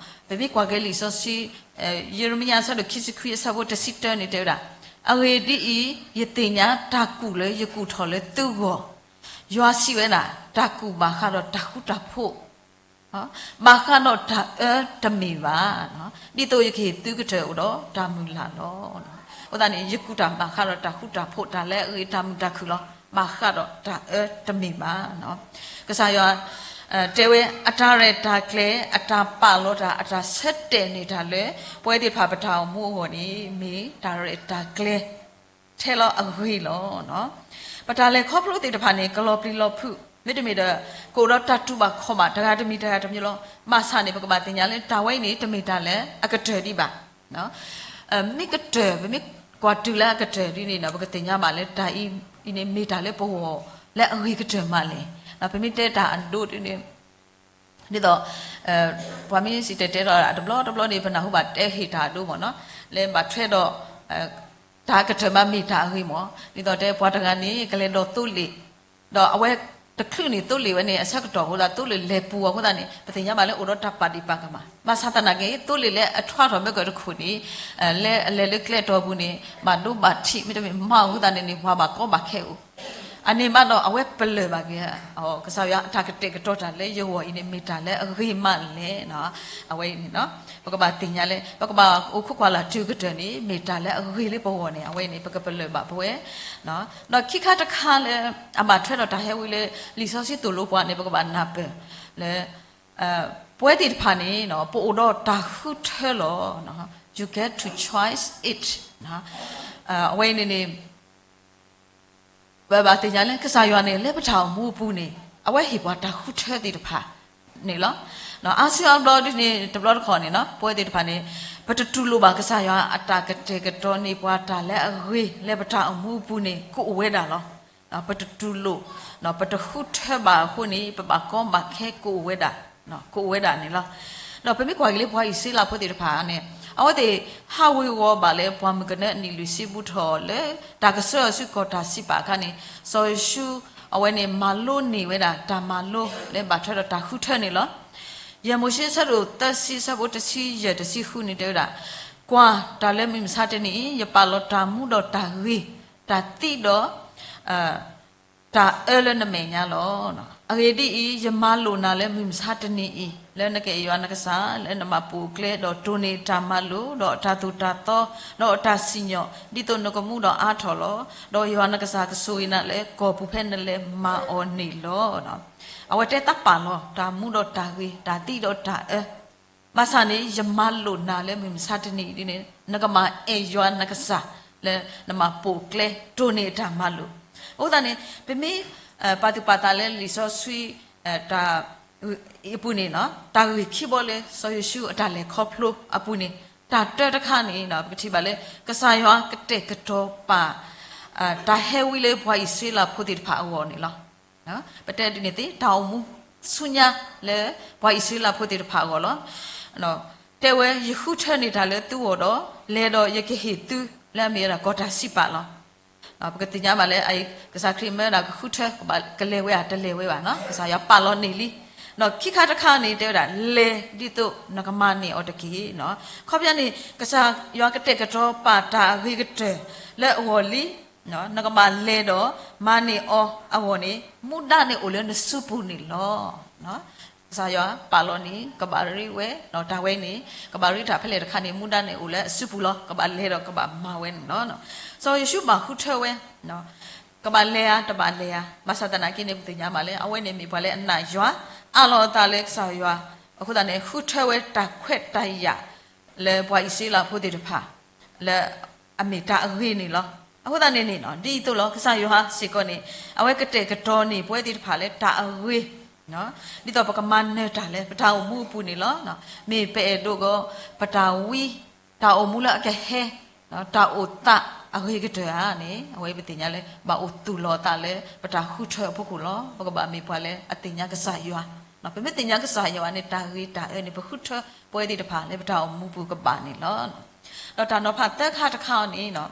ပမ့ၢ်ကွၢ်က့ၤလံာ်စီဆှံ ယံးရမံယၤအဆၢဒိၣ်ခံဆံခွံအဆၢဖိတဆံတၢန့ၣ်တဲဝဲဒၣ်, အဂ့ၢ်ဒ်အံၤ, ယသ့ၣ်ညါတၢ်ကူၣ်လၢယကူၣ်ထီၣ်လၢသုဂီၢ်, ယွၤစံးဝဲဒၣ်, တၢ်ကူၣ်ဘၣ်ဃးဒီးတၢ်ဃူတၢ်ဖိး ဘၣ်ဃးဒီးတၢ်အၢတမ့ၢ်ဘၣ်, ဒ်သိးယကဟ့ၣ်သုကတၢၢ်အိၣ်ဒီးတၢ်မုၢ်လၢ်လီၤ. အဃိသတးန့ၣ် ယကူၣ်တၢ်ဘၣ်ဃးဒီးတၢ်ဃူတၢ်ဖိး တၢ်လၢအဂ့ၤတၢ်မုာ်တၢ်ခုၣ်လီၤ. ဘၣ်ဃးဒီးတၢ်အၢတမ့ၢ်ဘၣ်. ကစၢ်ယွၤ တဲဝဲအတၢ်ရဲၣ်တၢ်ကျဲၤ အတၢ်ပာ်လီၤတၢ် အတၢ်ဆၢတဲာ်န့ၢ်တၢ်လၢ ပဝဲသ့ၣ်တဖၣ်ပတၢ်အိၣ်မူအဂီၢ်န့ၣ် မ့ၢ်တၢ်ရဲၣ်တၢ်ကျဲၤ ထဲလီၤအဂ့ၤလီၤ. ပတၢ်လဲၤခီဖျိသ့ၣ်တဖၣ်န့ၣ် ကလီၤပျံၤလီၤဖုး မ့တမ့ၢ်ဒီး ကအိၣ်ဒီးတၢ်တူၢ်ဘၣ်ခီၣ်ဘၣ် တဂၤတမံၤတဂၤတမံၤလီၤ. ဘၣ်ဆၣ်န့ၣ် ပကဘၣ်သ့ၣ်ညါလၢ တၢ်ဝဲအံၤန့ၣ် တမ့ၢ်တၢ်လၢအကတၢၢ်ဒံးဘၣ်. မ့ၢ်ကတၢၢ် ပမ့ၢ် ကွၢ်တုၤလၢအကတၢၢ်ဒ်န့ၣ်ဒီး ပကသ့ၣ်ညါဘၣ်လၢတၢ်အံၤန့ၣ် မ့ၢ်တၢ်လၢပဂီၢ်လၢအဂ့ၤကတၢၢ်မးလဲၣ်. ပမ့ၢ်တဲတၢ်အဒိဒ်န့ၣ် ဒ်သိး ပှၤမ့ၢ်စံၣ်တဲၤတဲလီၤတဘျီတဘျီန့ၣ် ပနၢ်ဟူဘၣ်တဲဟ့ၣ်တၢ်အဒိမ့ၢ်နီၤ, လၢဘၣ်ထွဲဒီး တၢ်ကတၢၢ်မးမ့ၢ်တၢ်အဂ့ၤမ့ၢ်, ဒ်သိးတဲပှၤတဂၤန့ၣ် ကလဲၤဒိးသိလ့ၣ်, ဒီးအဝဲတချုးန့ၣ်သိလ့ၣ်ဝဲန့ၣ် အဆၢကတီၢ်အဃိသတး သိလ့ၣ်လဲၤပူၤအဃိသတးန့ၣ် ပသ့ၣ်ညါဘၣ်လၢအိၣ်ဒီးတၢ်ပာ်ဒံးပာ်ကမၣ်, ဘၣ်ဆၣ်သနာ်က့ သိလ့ၣ်လၢအထွါထီၣ်မ့ၢ်ကတခိၣ်န့ၣ် လၢအလဲၤလၢကျဲတီၢ်ပူၤန့ၣ် ဘၣ်ဒိဘၣ်ထံး မ့တမ့ၢ်မၤအဃိသတးန့ၣ်န့ၣ် ပှၤဘၣ်ကီဘၣ်ခဲအိၣ် အန့ၣ်ဘၣ်ဒီး အဝဲပလၢၢ်ဘၣ်က့ၤ ကစၢ်ယွၤအတၢ်ကတဲာ်ကတီၤတၢ်လၢယဂီၢ်အံၤန့ၣ် မ့ၢ်တၢ်လၢအဂ့ၤမးလဲၣ်. အဝဲအံၤန့ၣ် ပကဘၣ်သ့ၣ်ညါလၢ ပကဘၣ်အိၣ်ခိးကွၢ်လၢ်တုၤကတၢၢ်န့ၣ် မ့ၢ်တၢ်လၢအဂ့ၤလၢပဂီၢ်န့ၣ် အဝဲအံၤန့ၣ် ပကပလၢၢ်ဘၣ်ပဝဲ ဒီးခံခါတခါလၢ အဘၣ်ထွဲဒီးတၢ်ဟဲဝံလၢ လံာ်စီဆှံသိၣ်လိပှၤန့ၣ် ပကဘၣ်နၢ်ပၢၢ်လၢ ပဝဲသ့ၣ်တဖၣ်န့ၣ် ပအိၣ်ဒီးတၢ်ဃုထၢလီၤ. You get to choice it. အဝဲအံၤန့ၣ်န့ၣ် ပဘၣ်သ့ၣ်ညါလၢကစၢ်ယွၤန့ၣ် လၢပတၢ်အိၣ်မူအပူၤန့ၣ် အဝဲဟ့ၣ်ပှၤတၢ်ဃုထၢသ့ၣ်တဖၣ်န့ၣ်လီၤ. အါစုအါဘျီဒ်န့ၣ် တဘျီတခီၣ်န့ၣ် ပဝဲသ့ၣ်တဖၣ်န့ၣ် ပတတူၢ်လိာ်ဘၣ်ကစၢ်ယွၤအတၢ်ကတဲာ်ကတီၤန့ၢ်ပှၤတၢ်လၢအဂ့ၤလၢပတၢ်အိၣ်မူအပူၤန့ၣ် ကအိၣ်ဝဲဒၣ်လီၤ. ပတတူၢ်လိာ် ပတဃုထၢဘၣ်အဃိန့ၣ် ပဘၣ်ကီဘၣ်ခဲကအိၣ်ဝဲဒၣ် ကအိၣ်ဝဲဒၣ်န့ၣ်လီၤ. ဒီးပမ့ၢ်ကွၢ်က့ၤလၢပှၤအံၣ်စရ့လးဖိသ့ၣ်တဖၣ်န့ၣ် အဝဲသ့ၣ်ဟးဝ့ၤဝီၤဘၣ်လၢပှၢ်မုၢ်ကနၢအနံၣ်လွံၢ်ဆံဘူးထီၣ်လၢ တၢ်ကဆှၢအီၤဆူကီၢ်တၢ်စံးပာ်အခါန့ၣ် စီၤယိၤၡူ အဝဲန့ၣ်မၤလိန့ၢ်ဝဲဒၣ်တၢ်မၤလိလၢဘၣ်ထွဲဒီးတၢ်ဃုထၢန့ၣ်လီၤ. ယဲၢ်မိၤၡ့ဆၢဒိၣ်သၢဆံဆၢဖိတဆံယဲၢ်တဆံဃုန့ၣ်တဲဝဲဒၣ်, ကွၢ်တၢ်လၢမုၢ်မဆါတနံၤအံၤ ယပာ်လီၤတၢ်မူဒီးတၢ်ဂ့ၤ, တၢ်သံဒီး တၢ်အၢလၢနမဲာ်ညါလီၤ. အဂ့ၢ်ဒ်အံၤ, ယမၤလိာ်နၤလၢမုၢ်မဆါတနံၤအံၤ, လၢနကအဲၣ်ယွၤနကစၢ်, လၢနဘၣ်ပိာ်အကျဲ, ဒီးတိၢ်န့ၢ်အတၢ်မၤလိာ်, ဒီးအတၢ်သိၣ်တၢ်သီ, ဒီးအတၢ်စံၣ်ညီၣ်, ဒ်သိးနကမူဒီးအါထီၣ်လီၤ. ဒီးယွၤနကစၢ်ကဆိၣ်ဂ့ၤနၤလၢကီၢ်ပူၤဖဲနလဲၤမၤအီၤန့ၣ်လီၤ. အဝဲတဲသးပာ်လီၤ တၢ်မူဒီးတၢ်ဂ့ၤ, တၢ်သံဒီးတၢ်အၢ ဘၣ်ဆၣ်န့ၣ် ယမၤလိာ်နၤလၢမုၢ်မဆါတနံၤအံၤဒ်န့ၣ် နကဘၣ်အဲၣ်ယွၤနကစၢ် လၢနဘၣ်ပိာ်ကျဲ တိၢ်န့ၢ်အတၢ်မၤလိာ်. အဃိသတးန့ၣ် ပမ့ၢ် ပာ်သူၣ်ပာ်သးလၢလံာ်စီဆှံ တၢ် အပူၤန့ၣ် တၢ်ဂ့ၢ်ခံဘီလၢစီၤယိၤၡူအတၢ်လဲၤခီဖျိအပူၤန့ၣ် တၢ်တၢတခါန့ၣ် ပကထံၣ်ဘၣ်လၢ ကစၢ်ယွၤကတဲာ်ကတီၤပာ် တၢ်ဟဲဝံလၢပှၤအံၣ်စရ့လးဖိသ့ၣ်တဖၣ်အဂီၢ်န့ၣ်လီၤ. ပတဲဒ်န့ၣ်သ့ၣ် တၢ်အိၣ်မူဆူညါလၢပှၤအံၣ်စရ့လးဖိသ့ၣ်တဖၣ်အဂီၢ်လီၤ. တဲဝဲ ယဃုထၢန့ၢ်တၢ်လၢသုဂီၢ်ဒီး လဲၤဒီးယကဟ့ၣ်သုလၢအမ့ၢ်ဝဲဒၣ်ကီၢ်တၢ်စံးပာ်လီၤ. ပကသ့ၣ်ညါဘၣ်လၢ ကစၢ်ခရံာ်မၢဝဲဒၣ်ကဃုထၢ ကဘၣ်ကလဲၤဝဲဧါ တလဲၤဝဲဘၣ်, ကစၢ်ယွၤပာ်လီၤန့ၢ်လံ. ဒီးခံခါတခါန့ၣ် တဲဝဲဒၣ် လဲၤဒ်သိးနကမၤန့ၢ်အီၤတက့ၢ်. ခီပညီန့ၣ် ကစၢ်ယွၤကတဲာ်ကတီၤပာ်တၢ်အဂ့ၤကတၢၢ်လၢအဂီၢ်လံ နကဘၣ်လဲၤဒီးမၤန့ၢ်အီၤအဂီၢ်န့ၣ် မူဒါန့ၣ်အိၣ်လၢနစုပူၤန့ၣ်လီၤ. ကစၢ်ယွၤပာ်လီၤန့ၣ် ကဘၣ်ရ့ဝဲ, တၢ်ဝဲန့ၣ် ကဘၣ်ရ့တၢ်ဖဲလဲၣ်တခါန့ၣ် မူဒါန့ၣ်အိၣ်လၢအစုပူၤလီၤ. ကဘၣ်လဲၤဒီးကဘၣ်မၤဝဲန့ၣ်လီၤ. စီၤယိၤၡူဘၣ်ဃုထၢဝဲ ကဘၣ်လဲၤဧါ တဘၣ်လဲၤဧါ, ဘၣ်ဆၣ်သနာ်က့န့ၣ် ပသ့ၣ်ညါဘၣ်လၢ အဝဲန့ၣ်မ့ၢ်ပှၤလၢအနာ်ယွၤ, အးလီၤအသးလၢကစၢ်ယွၤ, အဃိသတးန့ၣ် ဃုထၢဝဲတၢ်ခွဲးတၢ်ယာ်လၢပှၤအံၣ်စရ့လးဖိသ့ၣ်တဖၣ် လၢအမ့ၢ်တၢ်အဂ့ၤန့ၣ်လီၤ. အဃိသတးန့ၣ်န့ၣ် ဒ်သိးလီၤ ကစၢ်ယွၤစ့ၢ်ကီးန့ၣ် အဝဲကတဲာ်ကတီၤန့ၢ်ပဝဲသ့ၣ်တဖၣ်လၢတၢ်အဂ့ၤ ဒ်သိးပကမၤနၢၤတၢ်လၢပတၢ်အိၣ်မူအပူၤန့ၣ်လီၤ. မ့ၢ်ပအဲၣ်ဒိးကီး ပတၢ်ဝံ တၢ်အိၣ်မူလၢအကဟဲ တၢ်အိၣ်သးအဂ့ၤကတၢၢ်ဧါန့ၣ် အဝဲပသ့ၣ်ညါလၢ ဘၣ်အိၣ်သူၣ်လီၤအသးလၢပတၢ်ဃုထၢအဖီခိၣ်လီၤ. ပကဘၣ်မ့ၢ်ပှၤလၢအသ့ၣ်ညါကစၢ်ယွၤ, ပမ့ၢ်သ့ၣ်ညါကစၢ်ယွၤန့ၣ် တၢ်ဂ့ၤတၢ်အၢန့ၣ် ပဃုထၢပဝဲသ့ၣ်တဖၣ်လၢပတၢ်အိၣ်မူပူၤကဘၣ်န့ၣ်လီၤ. ဒီးတၢ်နီၤဖးသၢခါတခါအံၤန့ၣ်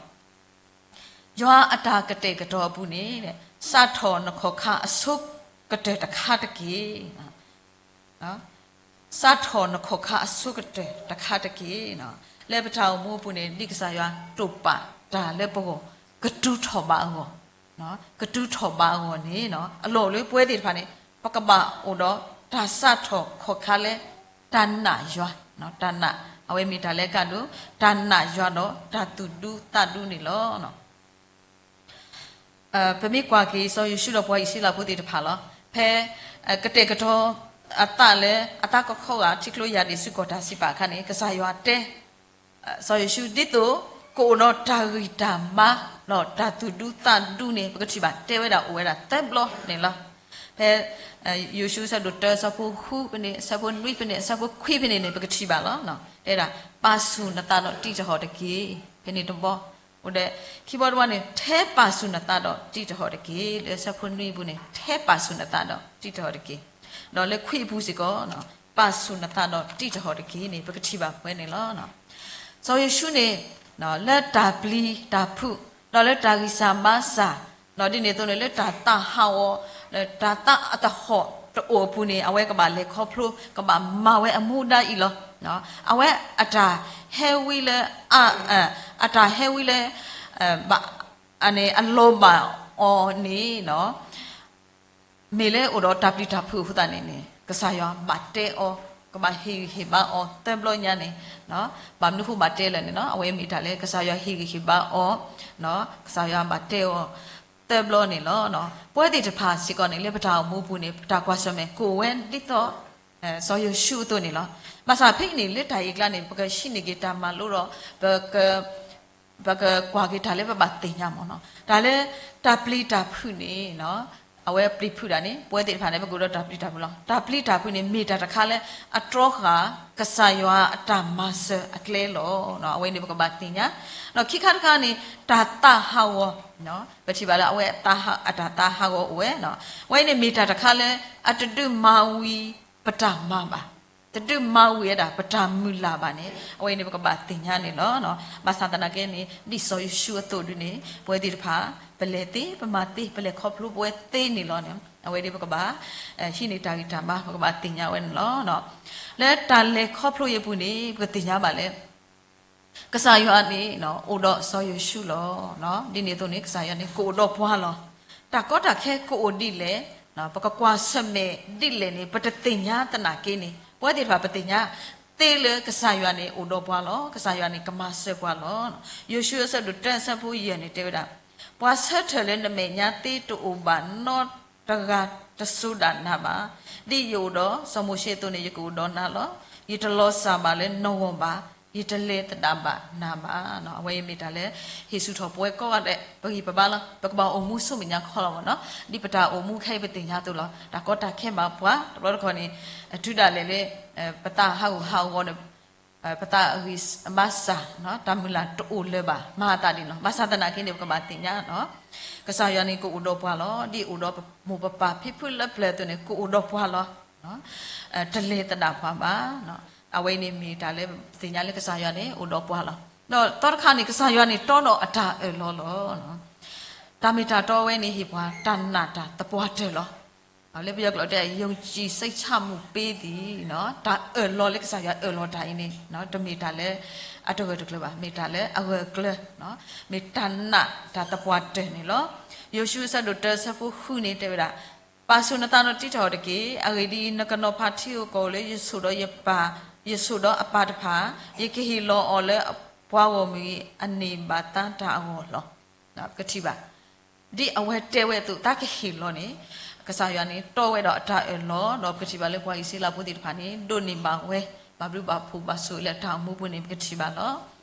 ယွၤအတၢ်ကတဲာ်ကတီၤအပူၤန့ၣ် စးထီၣ်နခီၣ်ခါအဆိကတၢၢ်တခါတက့ၢ်. စးထီၣ်နခီၣ်ခါအဆိကတၢၢ်တခါတက့ၢ်. လၢပတၢ်အိၣ်မူအပူၤန့ၣ် ဒ်ကစၢ်ယွၤတိာ်ပာ်တၢ်လၢပဂီၢ် ကတုၤထီၣ်ဘးအဂီၢ်, ကတုၤထီၣ်ဘးအဂီၢ်န့ၣ် အလီၢ်အိၣ်လၢပဝဲသ့ၣ်တဖၣ်န့ၣ် ပကဘၣ်အိၣ်ဒီးတၢ်စးထီၣ်ခီၣ်ခါလၢ တၢ်နာ်ယွၤ, တၢ်နာ် အဝဲမ့ၢ်တၢ်လၢအကါဒိၣ်, တၢ်နာ်ယွၤဒီးတၢ်သူၣ်ဒူသးဒူန့ၣ်လီၤ. ပမ့ၢ်ကွၢ်က့ၤ စီၤယိၤၡူဒီးပှၤအံၣ်စရ့လးဖိသ့ၣ်တဖၣ်လီၤ. ဖဲ ကတဲာ်ကတီၤအသးလၢ အသးကခီဂာ် ထံကျိယၢ်ဒ့ၣ်ဆူကီၢ်တၢ်စံးပာ်အခါန့ၣ် ကစၢ်ယွၤတဲ စီၤယိၤၡူ ဒ်သိးကအိၣ်ဒီးတၢ်ဂံၢ်တၢ်ဘါ ဒီးတၢ်သူၣ်ဒူသးဒူန့ၣ် ပကထံၣ်ဘၣ် တဲဝဲဒၣ်အိၣ်ဝဲဒၣ်သၢဘျီန့ၣ်လီၤ. ဖဲ ယိၤၡူအဆၢဒိၣ်တၢ အဆၢဖိဃုဖဲန့ၣ် အဆၢဖိနွံဖဲန့ၣ် အဆၢဖိခွံဖဲန့ၣ်န့ၣ် ပကထံၣ်ဘၣ်လီၤ. တဲဒၣ် ပာ်ဆူၣ်နသးဒီးတံာ်တဟီၣ်တက့ၢ်. ဖဲန့ၣ်တဘျီ အိၣ်ဒီးခံဘီတဝါန့ၣ် ထဲပာ်ဆူၣ်နသးဒီးတံၢ်တဟီၣ်တက့ၢ်. လၢဆၢဖိနွံအပူၤန့ၣ် ထဲပာ်ဆူၣ်နသးဒီးတံၢ်တဟီၣ်တက့ၢ်. ဒီးလၢခွံအပူၤစ့ၢ်ကီး ပာ်ဆူၣ်နသးဒီးတံၢ်တဟီၣ်တက့ၢ်န့ၣ် ပကထံၣ်ဘၣ်ပှဲၤန့ၣ်လီၤ. စီၤယိၤၡူန့ၣ် လၢတၢ်ပျံၤတၢ်ဖုး ဒီးလၢတၢ်ဂံၢ်စၢ်ဘါစၢ် ဒ်န့ၣ်အသိးန့ၣ် လၢတၢ်သးဟးဂီၤ လၢတၢ်သးအတဟီၣ်တအိၣ်အပူၤန့ၣ် အဝဲကဘၣ်လဲၤခီဖျိ ကဘၣ်မၤဝဲအမူဒါအံၤလီၤ. အဝဲအတၢ်ဟဲဝံလၢ အတၢ်ဟဲဝံလၢ ဘၣ် အလီၤဘၣ်အီၤန့ၣ် မ့ၢ်လၢအိၣ်ဒီးတၢ်ပျံၤတၢ်ဖုးအဃိသတးန့ၣ်န့ၣ် ကစၢ်ယွၤဘၣ်တဲအီၤ, ကဘၣ်ဟ့ၣ်ဂံၢ်ဟ့ၣ်ဘါအီၤသၢဘျီညါန့ၣ်, ဘၣ်မနုၤဃိဘၣ်တဲလဲၣ်န့ၣ် အဝဲမ့ၢ်တၢ်လၢကစၢ်ယွၤဟ့ၣ်ဂံၢ်ဟ့ၣ်ဘါအီၤ, ကစၢ်ယွၤဘၣ်တဲအီၤသၢဘျီန့ၣ်လီၤ. ပဝဲသ့ၣ်တဖၣ်စ့ၢ်ကီးန့ၣ် လၢပတၢ်အိၣ်မူပူၤန့ၣ် ပတၢ်ကွၢ်ဆၢၣ်မဲာ် ကအိၣ်ဝဲဒ်သိး စီၤယိၤၡူအသိးန့ၣ်လီၤ. ဘၣ်ဆၣ်ဖဲအံၤန့ၣ် လၢတၢ်အံၤအကျါန့ၣ် ပကဟံးန့ၢ်က့ၤတၢ်မၤလိဒီး ပက ပကကွၢ်က့ၤတၢ်လၢပဘၣ်သ့ၣ်ညါမ့ၢ်နီၤ, တၢ်လၢတၢ်ပျံၤတၢ်ဖုးန့ၣ် အဝဲပျံၤဖုးတၢ်န့ၣ် ပဝဲသ့ၣ်တဖၣ်န့ၣ် ပကအိၣ်ဒီးတၢ်ပျံၤတၢ်ဖုးလီၤ. တၢ်ပျံၤတၢ်ဖုးန့ၣ် မ့ၢ်တၢ်တခါလၢအတြီဃာ်ကစၢ်ယွၤအတၢ်မၤစၢၤအကျဲလီၤ. အဝဲန့ၣ်ပကဘၣ်သ့ၣ်ညါ, ဒီးခံခါတခါန့ၣ် တၢ်သးဟးဂီၤ, ပထံၣ်ဘၣ်လၢအဝဲအတၢ်သးဟးဂီၤအိၣ်ဝဲ, အဝဲန့ၣ်မ့ၢ်တၢ်တခါလၢအတဒုးမၤဝံၤပတၢ်မၤဘၣ် တဒုးမၤဝံၤဝဲဒၣ်ပတၢ်မုၢ်လၢ်ဘၣ်န့ၣ် အဝဲန့ၣ်ပကဘၣ်သ့ၣ်ညါန့ၣ်လီၤ. ဘၣ်ဆၣ်သနာ်က့န့ၣ် ဒ်စီၤယိၤၡူအသိးဒုန့ၣ် ပဝဲသ့ၣ်တဖၣ် ပလဲၤသ့ ပမၤသ့ ပလဲၤခီဖျိပဝဲသ့န့ၣ်လီၤန့ၣ် အဝဲဒၣ်ပကဘၣ် ဟံးန့ၢ်တၢ်ဂံၢ်တၢ်ဘါ ပကဘၣ်သ့ၣ်ညါဝဲန့ၣ်လီၤ. လၢတၢ်လဲၤခီဖျိအံၤအပူၤန့ၣ် ပကသ့ၣ်ညါဘၣ်လၢ ကစၢ်ယွၤန့ၣ် အိၣ်ဒီးစီၤယိၤၡူလီၤ. ဒ်န့ၣ်အသိးန့ၣ် ကစၢ်ယွၤန့ၣ် ကအိၣ်ဒီးပှၤလီၤ. တၢ်ကီတၢ်ခဲကအိၣ်ဒ်လဲၣ်, ပကကွၢ်ဆၢၣ်မဲာ်ဒ်လဲၣ်န့ၣ် ပတသ့ၣ်ညါသနာ်က့န့ၣ် ပဝဲသ့ၣ်တဖၣ်ပသ့ၣ်ညါသ့လၢကစၢ်ယွၤန့ၣ် အိၣ်ဒီးပှၤလီၤ. ကစၢ်ယွၤန့ၣ် ကမၤစၢၤပှၤလီၤ. ယိၤၡူအဆၢဒိၣ်တၢအဆၢဖိယဲၢ်န့ၣ် တဲဝဲဒၣ်, ပှၤဆၢထၢၣ်လၢနမဲာ်ညါသ့တအိၣ်ဘၣ်နီတဂၤတစိၤဒၣ်နၤဘၣ်. ဒ်ယအိၣ်ဒီးစီၤမိၤၡ့အသိးန့ၣ် ယကအိၣ်ဒီးနၤလီၤ. ယတလီၤစၢ်ဘၣ်လၢနဂီၢ်ဘၣ်, ယတလဲၤသဒၣ်ဘၣ်နၤဘၣ်. အဝဲအံၤမ့ၢ်တၢ်လၢ ဟ့ၣ်ဆူၣ်ထီၣ်ပဝဲကိးဂၤဒဲး ပဂံၢ်ပဘါလီၤ. ပကဘၣ်အိၣ်မူဆူမဲာ်ညါခီလီၤမ့ၢ်နီၤ. ဒ်ပတၢ်အိၣ်မူခဲအံၤပသ့ၣ်ညါအသိးလီၤ. တၢ်ကီတၢ်ခဲဘၣ်ပှၤ တဘျီတခီၣ်န့ၣ် တုၤဒၣ်လဲာ်လၢ ပသးဟးဂူာ်ဟးဂီၤန့ၣ် ပသးအဂံၢ်ဘါစၢ် တၢ်မုၢ်လၢ်တအိၣ်လၢၤဘၣ် မၤအသးဒ်န့ၣ်လီၤ. ဘၣ်ဆၣ်သနာ်က့န့ၣ် ပကဘၣ်သ့ၣ်ညါ ကစၢ်ယွၤန့ၣ် ကအိၣ်ဒီးပှၤလီၤ. ဒ်အိၣ်ဒီးမိၢ်ပပၢ်ဖံဖုလၢပျၢၤအသိးန့ၣ် ကအိၣ်ဒီးပှၤလီၤ. တလဲၤသဒၣ်ပှၤဘၣ်. အဝဲအံၤန့ၣ်မ့ၢ်တၢ်လၢပသ့ၣ်ညါလၢကစၢ်ယွၤန့ၣ် အိၣ်ဒီးပှၤလီၤ. ဒီးသီတခါန့ၣ် ကစၢ်ယွၤန့ၣ် တီဒီးအတၢ်အၢၣ်လီၤလီၤ. တၢ်မ့ၢ်တၢ်တီဝဲန့ၣ် ဟ့ၣ်ပှၤတၢ်နာ်တၢ်သပှၢ်တၢၢ်လီၤ. လၢပယီၤကျိာ်တဲ ယုံကြည်စိတ်ချမှုပေးသည် တၢ်အၢၣ်လီၤလၢကစၢ်ယွၤအၢၣ်လီၤတၢ်အံၤန့ၣ် တမ့ၢ်တၢ်လၢအတဂၢၢ်တကျၢၤဘၣ်, မ့ၢ်တၢ်လၢအဂၢၢ်အကျၢၤ, မ့ၢ်တၢ်နာ်တၢ်သပှၢ်တၢၢ်န့ၣ်လီၤ. ယိၤၡူအဆၢဒိၣ်တၢအဆၢဖိဃုန့ၣ် တဲဝဲဒၣ်, ပာ်ဆူၣ်နသးဒီးတံၢ်ထီၣ်တက့ၢ်. အဂ့ၢ်ဒ်အံၤ, နကနီၤဖးထံဧိၤကီၢ်ဧိၤလၢယဆိၣ်ဒီးယပၢ်, ယဆိၣ်ဒီးအပၢ်တဖၣ်, ယကဟ့ၣ်လီၤအီၤလၢပှၤဂီၢ်မုၢ်အံၤ အန့ၢ်ဘၣ်သါတၢ်အဂီၢ်လီၤ. ပကထံၣ်ဘၣ် ဒ်အဝဲတဲဝဲအသိး တၢ်ကဟ့ၣ်လီၤန့ၣ် ကစၢ်ယွၤန့ၣ် တီဝဲဒီးအတၢ်အၢၣ်လီၤ, ဒီးပကထံၣ်ဘၣ်လၢပှၤအံၣ်စရ့လးဖိသ့ၣ်တဖၣ်န့ၣ် ဒိးန့ၢ်ဘၣ်ဝဲ ဘၣ်ဘျုးဘၣ်ဖှိၣ်ဘၣ်ဆိၣ်ဂ့ၤလၢအတၢ်အိၣ်မူပူၤန့ၣ် ပကထံၣ်ဘၣ်လီၤ.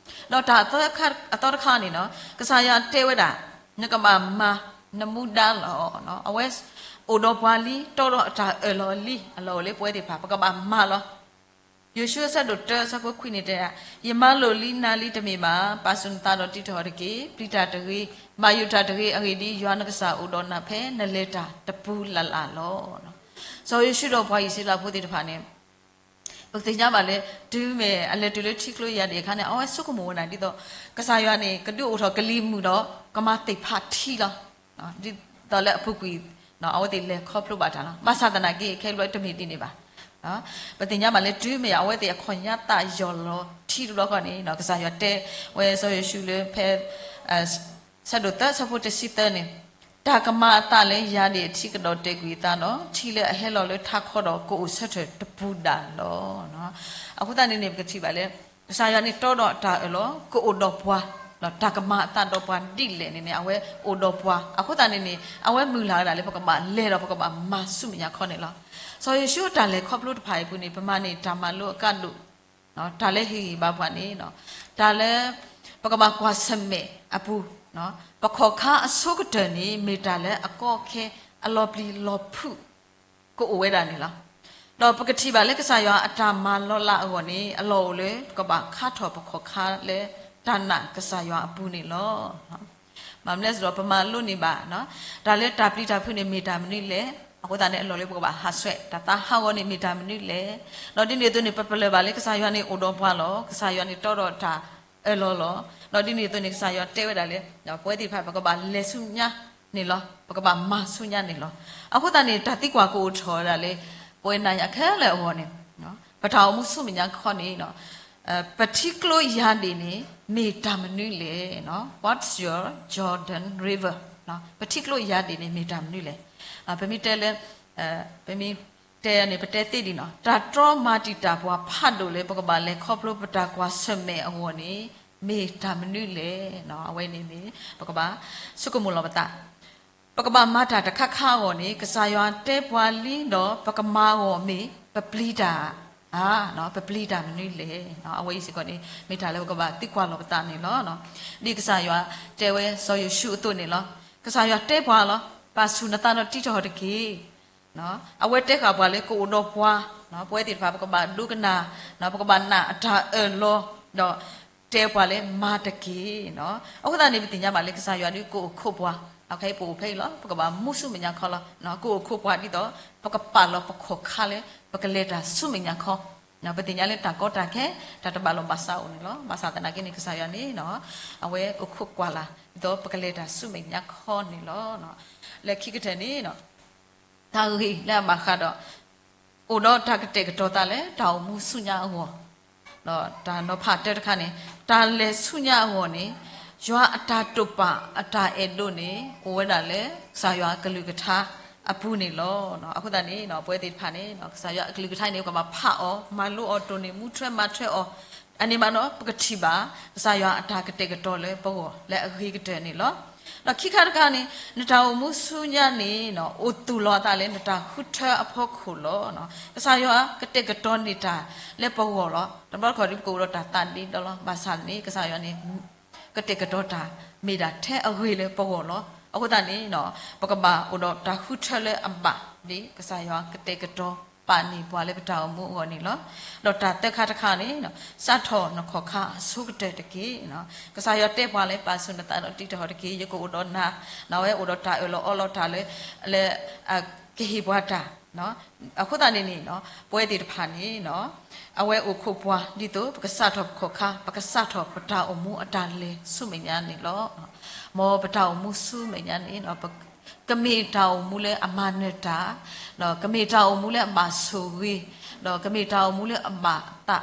ဒီးတၢ်အသီတခါန့ၣ်နီၤ ကစၢ်ယွၤတဲဝဲဒၣ် နကဘၣ်မၤနမူဒါလီၤ. အဝဲအိၣ်ဒီးပှၤလံ တီဒီးအတၢ်အၢၣ်လီၤလံ အလီၢ်အိၣ်လၢပဝဲသ့ၣ်တဖၣ် ပကဘၣ်မၤလီၤ. ယိၤၡူအဆၢဒိၣ်တၢအဆၢဖိခွံန့ၣ်တဲဒၣ်, ယမၤလိာ်လံနၤလံတမ့ၢ်ဘၣ်, ပာ်ဆူၣ်နသးဒီးတံၢ်ထီၣ်တက့ၢ်, ပျံၤတၢ်တဂ့ၤ, ဘၣ်ယိၣ်တၢ်တဂ့ၤ, အဂ့ၢ်ဒ်အံၤ, ယွၤနကစၢ်အိၣ်ဒီးနၤဖဲနလဲၤတၢ်တပူၤလၢ်လၢ်လီၤ. စီၤယိၤၡူဒီးပှၤအံၣ်စရ့လးဖိသ့ၣ်တဖၣ်န့ၣ် ပသ့ၣ်ညါဘၣ်လၢ တုၤမ့ၢ်အလဲၤတုၤလၢထံကျိယၢ်ဒံးအခါန့ၣ် အဝဲဆိကမိၣ်ဝဲဒၣ်ဒ်သိး ကစၢ်ယွၤန့ၣ် ကဒုးအိၣ်ထီၣ်ကလံၤမုၢ်ဒီး ကမၤသ့ၣ်ဖးထံလီၤ. ဒ်သိးလၢအပူၤကွံာ် အဝဲသ့ၣ်လဲၤခီဖျိဘၣ်တၢ်လီၤ. ဘၣ်ဆၣ်သနာ်က့ ခဲအံၤတမ့ၢ်ဒ်န့ၣ်ဘၣ်. ပသ့ၣ်ညါဘၣ်လၢ တုၤမ့ၢ်အဝဲသ့ၣ်အခီၣ်ညါသးယီၢ်လီၤထံတဘျီဃီန့ၣ် ကစၢ်ယွၤတဲဝဲစီၤယိၤၡူလၢဖဲ ဆၢဒိၣ်သၢဆၢဖိတဆံသၢန့ၣ်, တၢ်ကမၤအသးလၢယၤဒံးအထံကဒီးတဲာ်ကွံာ်အသးဒီး ထံလၢအဟဲလီၤလၢထးခီဒီး ကအိၣ်ဆၢထၢၣ်တပူၤဒၣ်လီၤ. အဃိသတးန့ၣ်န့ၣ် ပကထံၣ်ဘၣ်လၢ ကစၢ်ယွၤန့ၣ်တီဒီးတၢ်အၢၣ်လီၤ ကအိၣ်ဒီးပှၤ, ဒီးတၢ်ကမၤအသးဒီးပှၤဒ်လဲၣ်န့ၣ်န့ၣ် အဝဲအိၣ်ဒီးပှၤ. အဃိသတးန့ၣ်န့ၣ် အဝဲမုၢ်လၢ်ဝဲဒၣ်လၢပကဘၣ်လဲၤဒီးပကဘၣ်မၤဆူမဲာ်ညါခီန့ၣ်လီၤ. စီၤယိၤၡူအတၢ်လဲၤခီဖျိတဖၣ်အံၤအပူၤန့ၣ် ပမၤန့ၢ်တၢ်မၤလိအကါဒိၣ် တၢ်လၢဟ့ၣ်ဂံၢ်ဘါပှၤန့ၣ် တၢ်လၢ ပကဘၣ်ကွၢ်ဆၢၣ်မဲာ်အပူၤ, ပခီၣ်ခါအဆိကတၢၢ်န့ၣ် မ့ၢ်တၢ်လၢအကီအခဲအလီၤပျံၤလီၤဖုး ကအိၣ်ဝဲဒၣ်န့ၣ်လီၤ. ဒီးပကထံၣ်ဘၣ်လၢကစၢ်ယွၤအတၢ်မၤလီၤလးအဂီၢ်န့ၣ် အလီၢ်အိၣ်လၢ ပကဘၣ်ခါထီၣ်ပခီၣ်ခါလၢ တၢ်နာ်ကစၢ်ယွၤအပူၤန့ၣ်လီၤ. ဘၣ်မနုၤလဲၣ်ဒီး ပမၤလိန့ၢ်ဘၣ် တၢ်လၢတၢ်ပျံၤတၢ်ဖုးန့ၣ်မ့ၢ်တၢ်မနုၤလဲၣ်. အဃိသတးန့ၣ် အလီၢ်လၢပကဘၣ်ဟးဆှဲး တၢ်သးဟးဂီၤန့ၣ်မ့ၢ်တၢ်မနုၤလဲၣ်. ဒီးဒ်န့ၣ်အသိးန့ၣ် ပပလၢၢ်ဘၣ်လၢကစၢ်ယွၤန့ၣ်အိၣ်ဒီးပှၤလီၤ. ကစၢ်ယွၤန့ၣ်တီဒီးတၢ်အၢၣ်လီၤလီၤ. ဒီးဒ်န့ၣ်အသိးန့ၣ် ကစၢ်ယွၤတဲဝဲဒၣ်လၢ ပဝဲသ့ၣ်တဖၣ် ပကဘၣ်လဲၤဆူညါန့ၣ်လီၤ. ပကဘၣ်မၤဆူညါန့ၣ်လီၤ. အဃိသတးန့ၣ် တၢ်သံကွၢ်ကအိၣ်ထီၣ်ဝဲဒၣ်လၢ ပဝဲနၤယၤခဲလၢာ်အဂီၢ်န့ၣ် ပတၢ်အိၣ်မူဆူမဲာ်ညါခီန့ၣ် ပထံကျိယၤဒ့ၣ်န့ၣ် မ့ၢ်တၢ်မနုၤလဲၣ်. What's your Jordan River? ပထံကျိယၤဒ့ၣ်န့ၣ် မ့ၢ်တၢ်မနုၤလဲၣ်. ပမ့ၢ်တဲလၢ ပမ့ၢ်တဲန့ၣ် ပတဲသ့ဒံးနီၤ တၢ်တြီမၤတံာ်တာ်ပှၤဖးဒိၣ်လၢ ပကဘၣ်လဲၤခီဖျိပတၢ်ကွၢ်ဆၢၣ်မဲာ်အဂီၢ်န့ၣ် မ့ၢ်တၢ်မနုၤလဲၣ်. အဝဲန့ၣ်မ့ၢ် ပကဘၣ်ဆိကမိၣ်လီၤပသး ပကဘၣ်မၤတၢ်တခါခါအဂီၢ်န့ၣ် ကစၢ်ယွၤတဲပှၤလံဒီး ပကမၤအဂီၢ်မ့ၢ် ပပျံၤတၢ်ဧါ, ပပျံၤတၢ်မနုၤလဲၣ်. အဝဲအံၤစ့ၢ်ကီးန့ၣ် မ့ၢ်တၢ်လၢပကဘၣ်သံကွၢ်လီၤပသးန့ၣ်လီၤ. ဒ်ကစၢ်ယွၤတဲဝဲစီၤယိၤၡူအသိးန့ၣ်လီၤ. ကစၢ်ယွၤတဲပှၤလီၤ. ပာ်ဆူၣ်နသးဒီးတံးထီၣ်တက့ၢ်. အဝဲတဲဃာ်ပှၤလၢကအိၣ်ဒီးပှၤ, ပဝဲသ့ၣ်တဖၣ် ပကဘၣ်ဒိကနၣ်, ပကဘၣ်နာ်အတၢ်အၢၣ်လီၤ, ဒီးတဲပှၤလၢမၤတက့ၢ်. အဃိသတးန့ၣ် ပသ့ၣ်ညါဘၣ်လၢကစၢ်ယွၤဒုးကအိၣ်ခိးပှၤ, ခဲအံၤပအိၣ်ဖဲအံၤလီၤ, ပကဘၣ်မူဆူမဲာ်ညါခီလီၤ. ကအိၣ်ခိးပှၤဒ်သိး ပကပာ်လီၤပခီၣ်ခါလၢ ပကလဲၤတၢ်ဆူမဲာ်ညါခီ, ပသ့ၣ်ညါလၢတၢ်ကီတၢ်ခဲ တၢ်တဘၣ်လိာ်ဘၣ်စးအိၣ်န့ၣ်လီၤ. ဘၣ်ဆၣ်သနာ်က့န့ၣ် ကစၢ်ယွၤန့ၣ် အဝဲအိၣ်ခိးကွၢ်လၢ် ဒ်သိးပကလဲၤတၢ်ဆူမဲာ်ညါခီန့ၣ်လီၤ. လၢခံကတၢၢ်န့ၣ် တၢ်ဂ့ၢ်လၢအဘၣ်ဃးဒီး အိၣ်ဒီးတၢ်ကတဲာ်ကတီၤသးလၢတၢ်အိၣ်မူဆူညါအဂီၢ်, ဒီးတၢ်နီၤဖးတၢတခါန့ၣ် တၢ်လဲၤဆူညါအဂီၢ်န့ၣ် ယွၤအတၢ်တိာ်ပာ်အတၢ်အဲၣ်ဒိးန့ၣ် အိၣ်ဝဲဒၣ်လၢ ကစၢ်ယွၤအကလုၢ်ကထါအပူၤန့ၣ်လီၤ. အဃိသတးန့ၣ် ပဝဲသ့ၣ်တဖၣ်န့ၣ် ကစၢ်ယွၤအကလုၢ်ကထါန့ၣ် ပကဘၣ်ဖးအီၤ မၤလိအီၤ တိၢ်န့ၢ်မူထွဲမၤထွဲအီၤ, အန့ၣ်မးဒီး ပကထံၣ်ဘၣ် ကစၢ်ယွၤအတၢ်ကတဲာ်ကတီၤလၢပဂီၢ်လၢအဂ့ၤကတၢၢ်န့ၣ်လီၤ. ဒီးခံခါတခါန့ၣ် နတၢ်အိၣ်မူဆူညါန့ၣ် အိၣ်သူၣ်လီၤအသးလၢနတၢ်ဃုထၢအဖီခိၣ်လီၤ. ကစၢ်ယွၤကတဲာ်ကတီၤန့ၢ်တၢ်လၢပဂီၢ်လီၤ. တဘျီတခီၣ်ဒ်ပကအိၣ်ဒီးတၢ်သးဒ့ဒီလီၤ. ဘၣ်ဆၣ်န့ၣ် ကစၢ်ယွၤန့ၣ် ကတဲာ်ကတီၤတၢ်မ့ၢ်ဒၣ်ထဲအဂ့ၤလၢပဂီၢ်လီၤ. အဃိသတးန့ၣ် ပကဘၣ်အိၣ်ဒီးတၢ်ဃုထၢလၢအဘၣ် ဒ်ကစၢ်ယွၤကတဲာ်ကတီၤပာ်န့ၢ်ပှၤလၢပတၢ်အိၣ်မူအဂီၢ်န့ၣ်လီၤ. ဒီးတၢ်သၢခါတခါန့ၣ် စးထီၣ်နခီၣ်ခါအဆိကတၢၢ်တက့ၢ်. ကစၢ်ယွၤတဲပှၤလၢ ပာ်ဆူၣ်နသးဒီးတံးထီၣ်တက့ၢ်, ယကအိၣ်ဒီးနၤ, နဝဲအိၣ်ဒီးတၢ်အၢၣ်လီၤအီလီၤတၢ်လၢ လၢ ကဟ့ၣ်ပှၤတၢ် အဃိသတးန့ၣ်န့ၣ် ပဝဲသ့ၣ်တဖၣ်န့ၣ် အဝဲအိၣ်ခိးပှၤဒ်သိး ပကစးထီၣ်ပခီၣ်ခါ, ပကစးထီၣ်ပတၢ်အိၣ်မူအတၢ်လဲၤဆူမဲာ်ညါန့ၣ်လီၤ. မ်ပတၢ်အိၣ်မူဆူမဲာ်ညါန့ၣ် ကမ့ၢ်တၢ်အိၣ်မူလၢအမၤနၢၤတၢ်, ဒီးကမ့ၢ်တၢ်အိၣ်မူလၢအဘၣ်ဆိၣ်ဂ့ၤ, ဒီးကမ့ၢ်တၢ်အိၣ်မူလၢအဘၣ်သး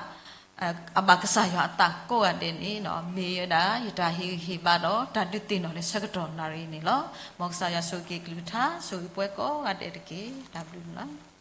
အဘၣ်ကစၢ်ယွၤအသးကိးဂၤဒဲးန့ၣ် မ့ၢ်ဝဲဒၣ် ယတၢ်ဟ့ၣ်ဂံၢ်ဟ့ၣ်ဘါဒီး တၢ်ဒုးသ့ၣ်နီၣ်လၢဆၢကတီၢ်နၣ်ရံၣ်န့ၣ်လီၤ. မ်ကစၢ်ယွၤဆိၣ်ဂ့ၤက့ၤကလုၢ်ကထါ ဆိၣ်ဂ့ၤပှၤကိးဂၤဒဲးတက့ၢ်. တၢ်ဘျုးန့ၣ်လီၤ.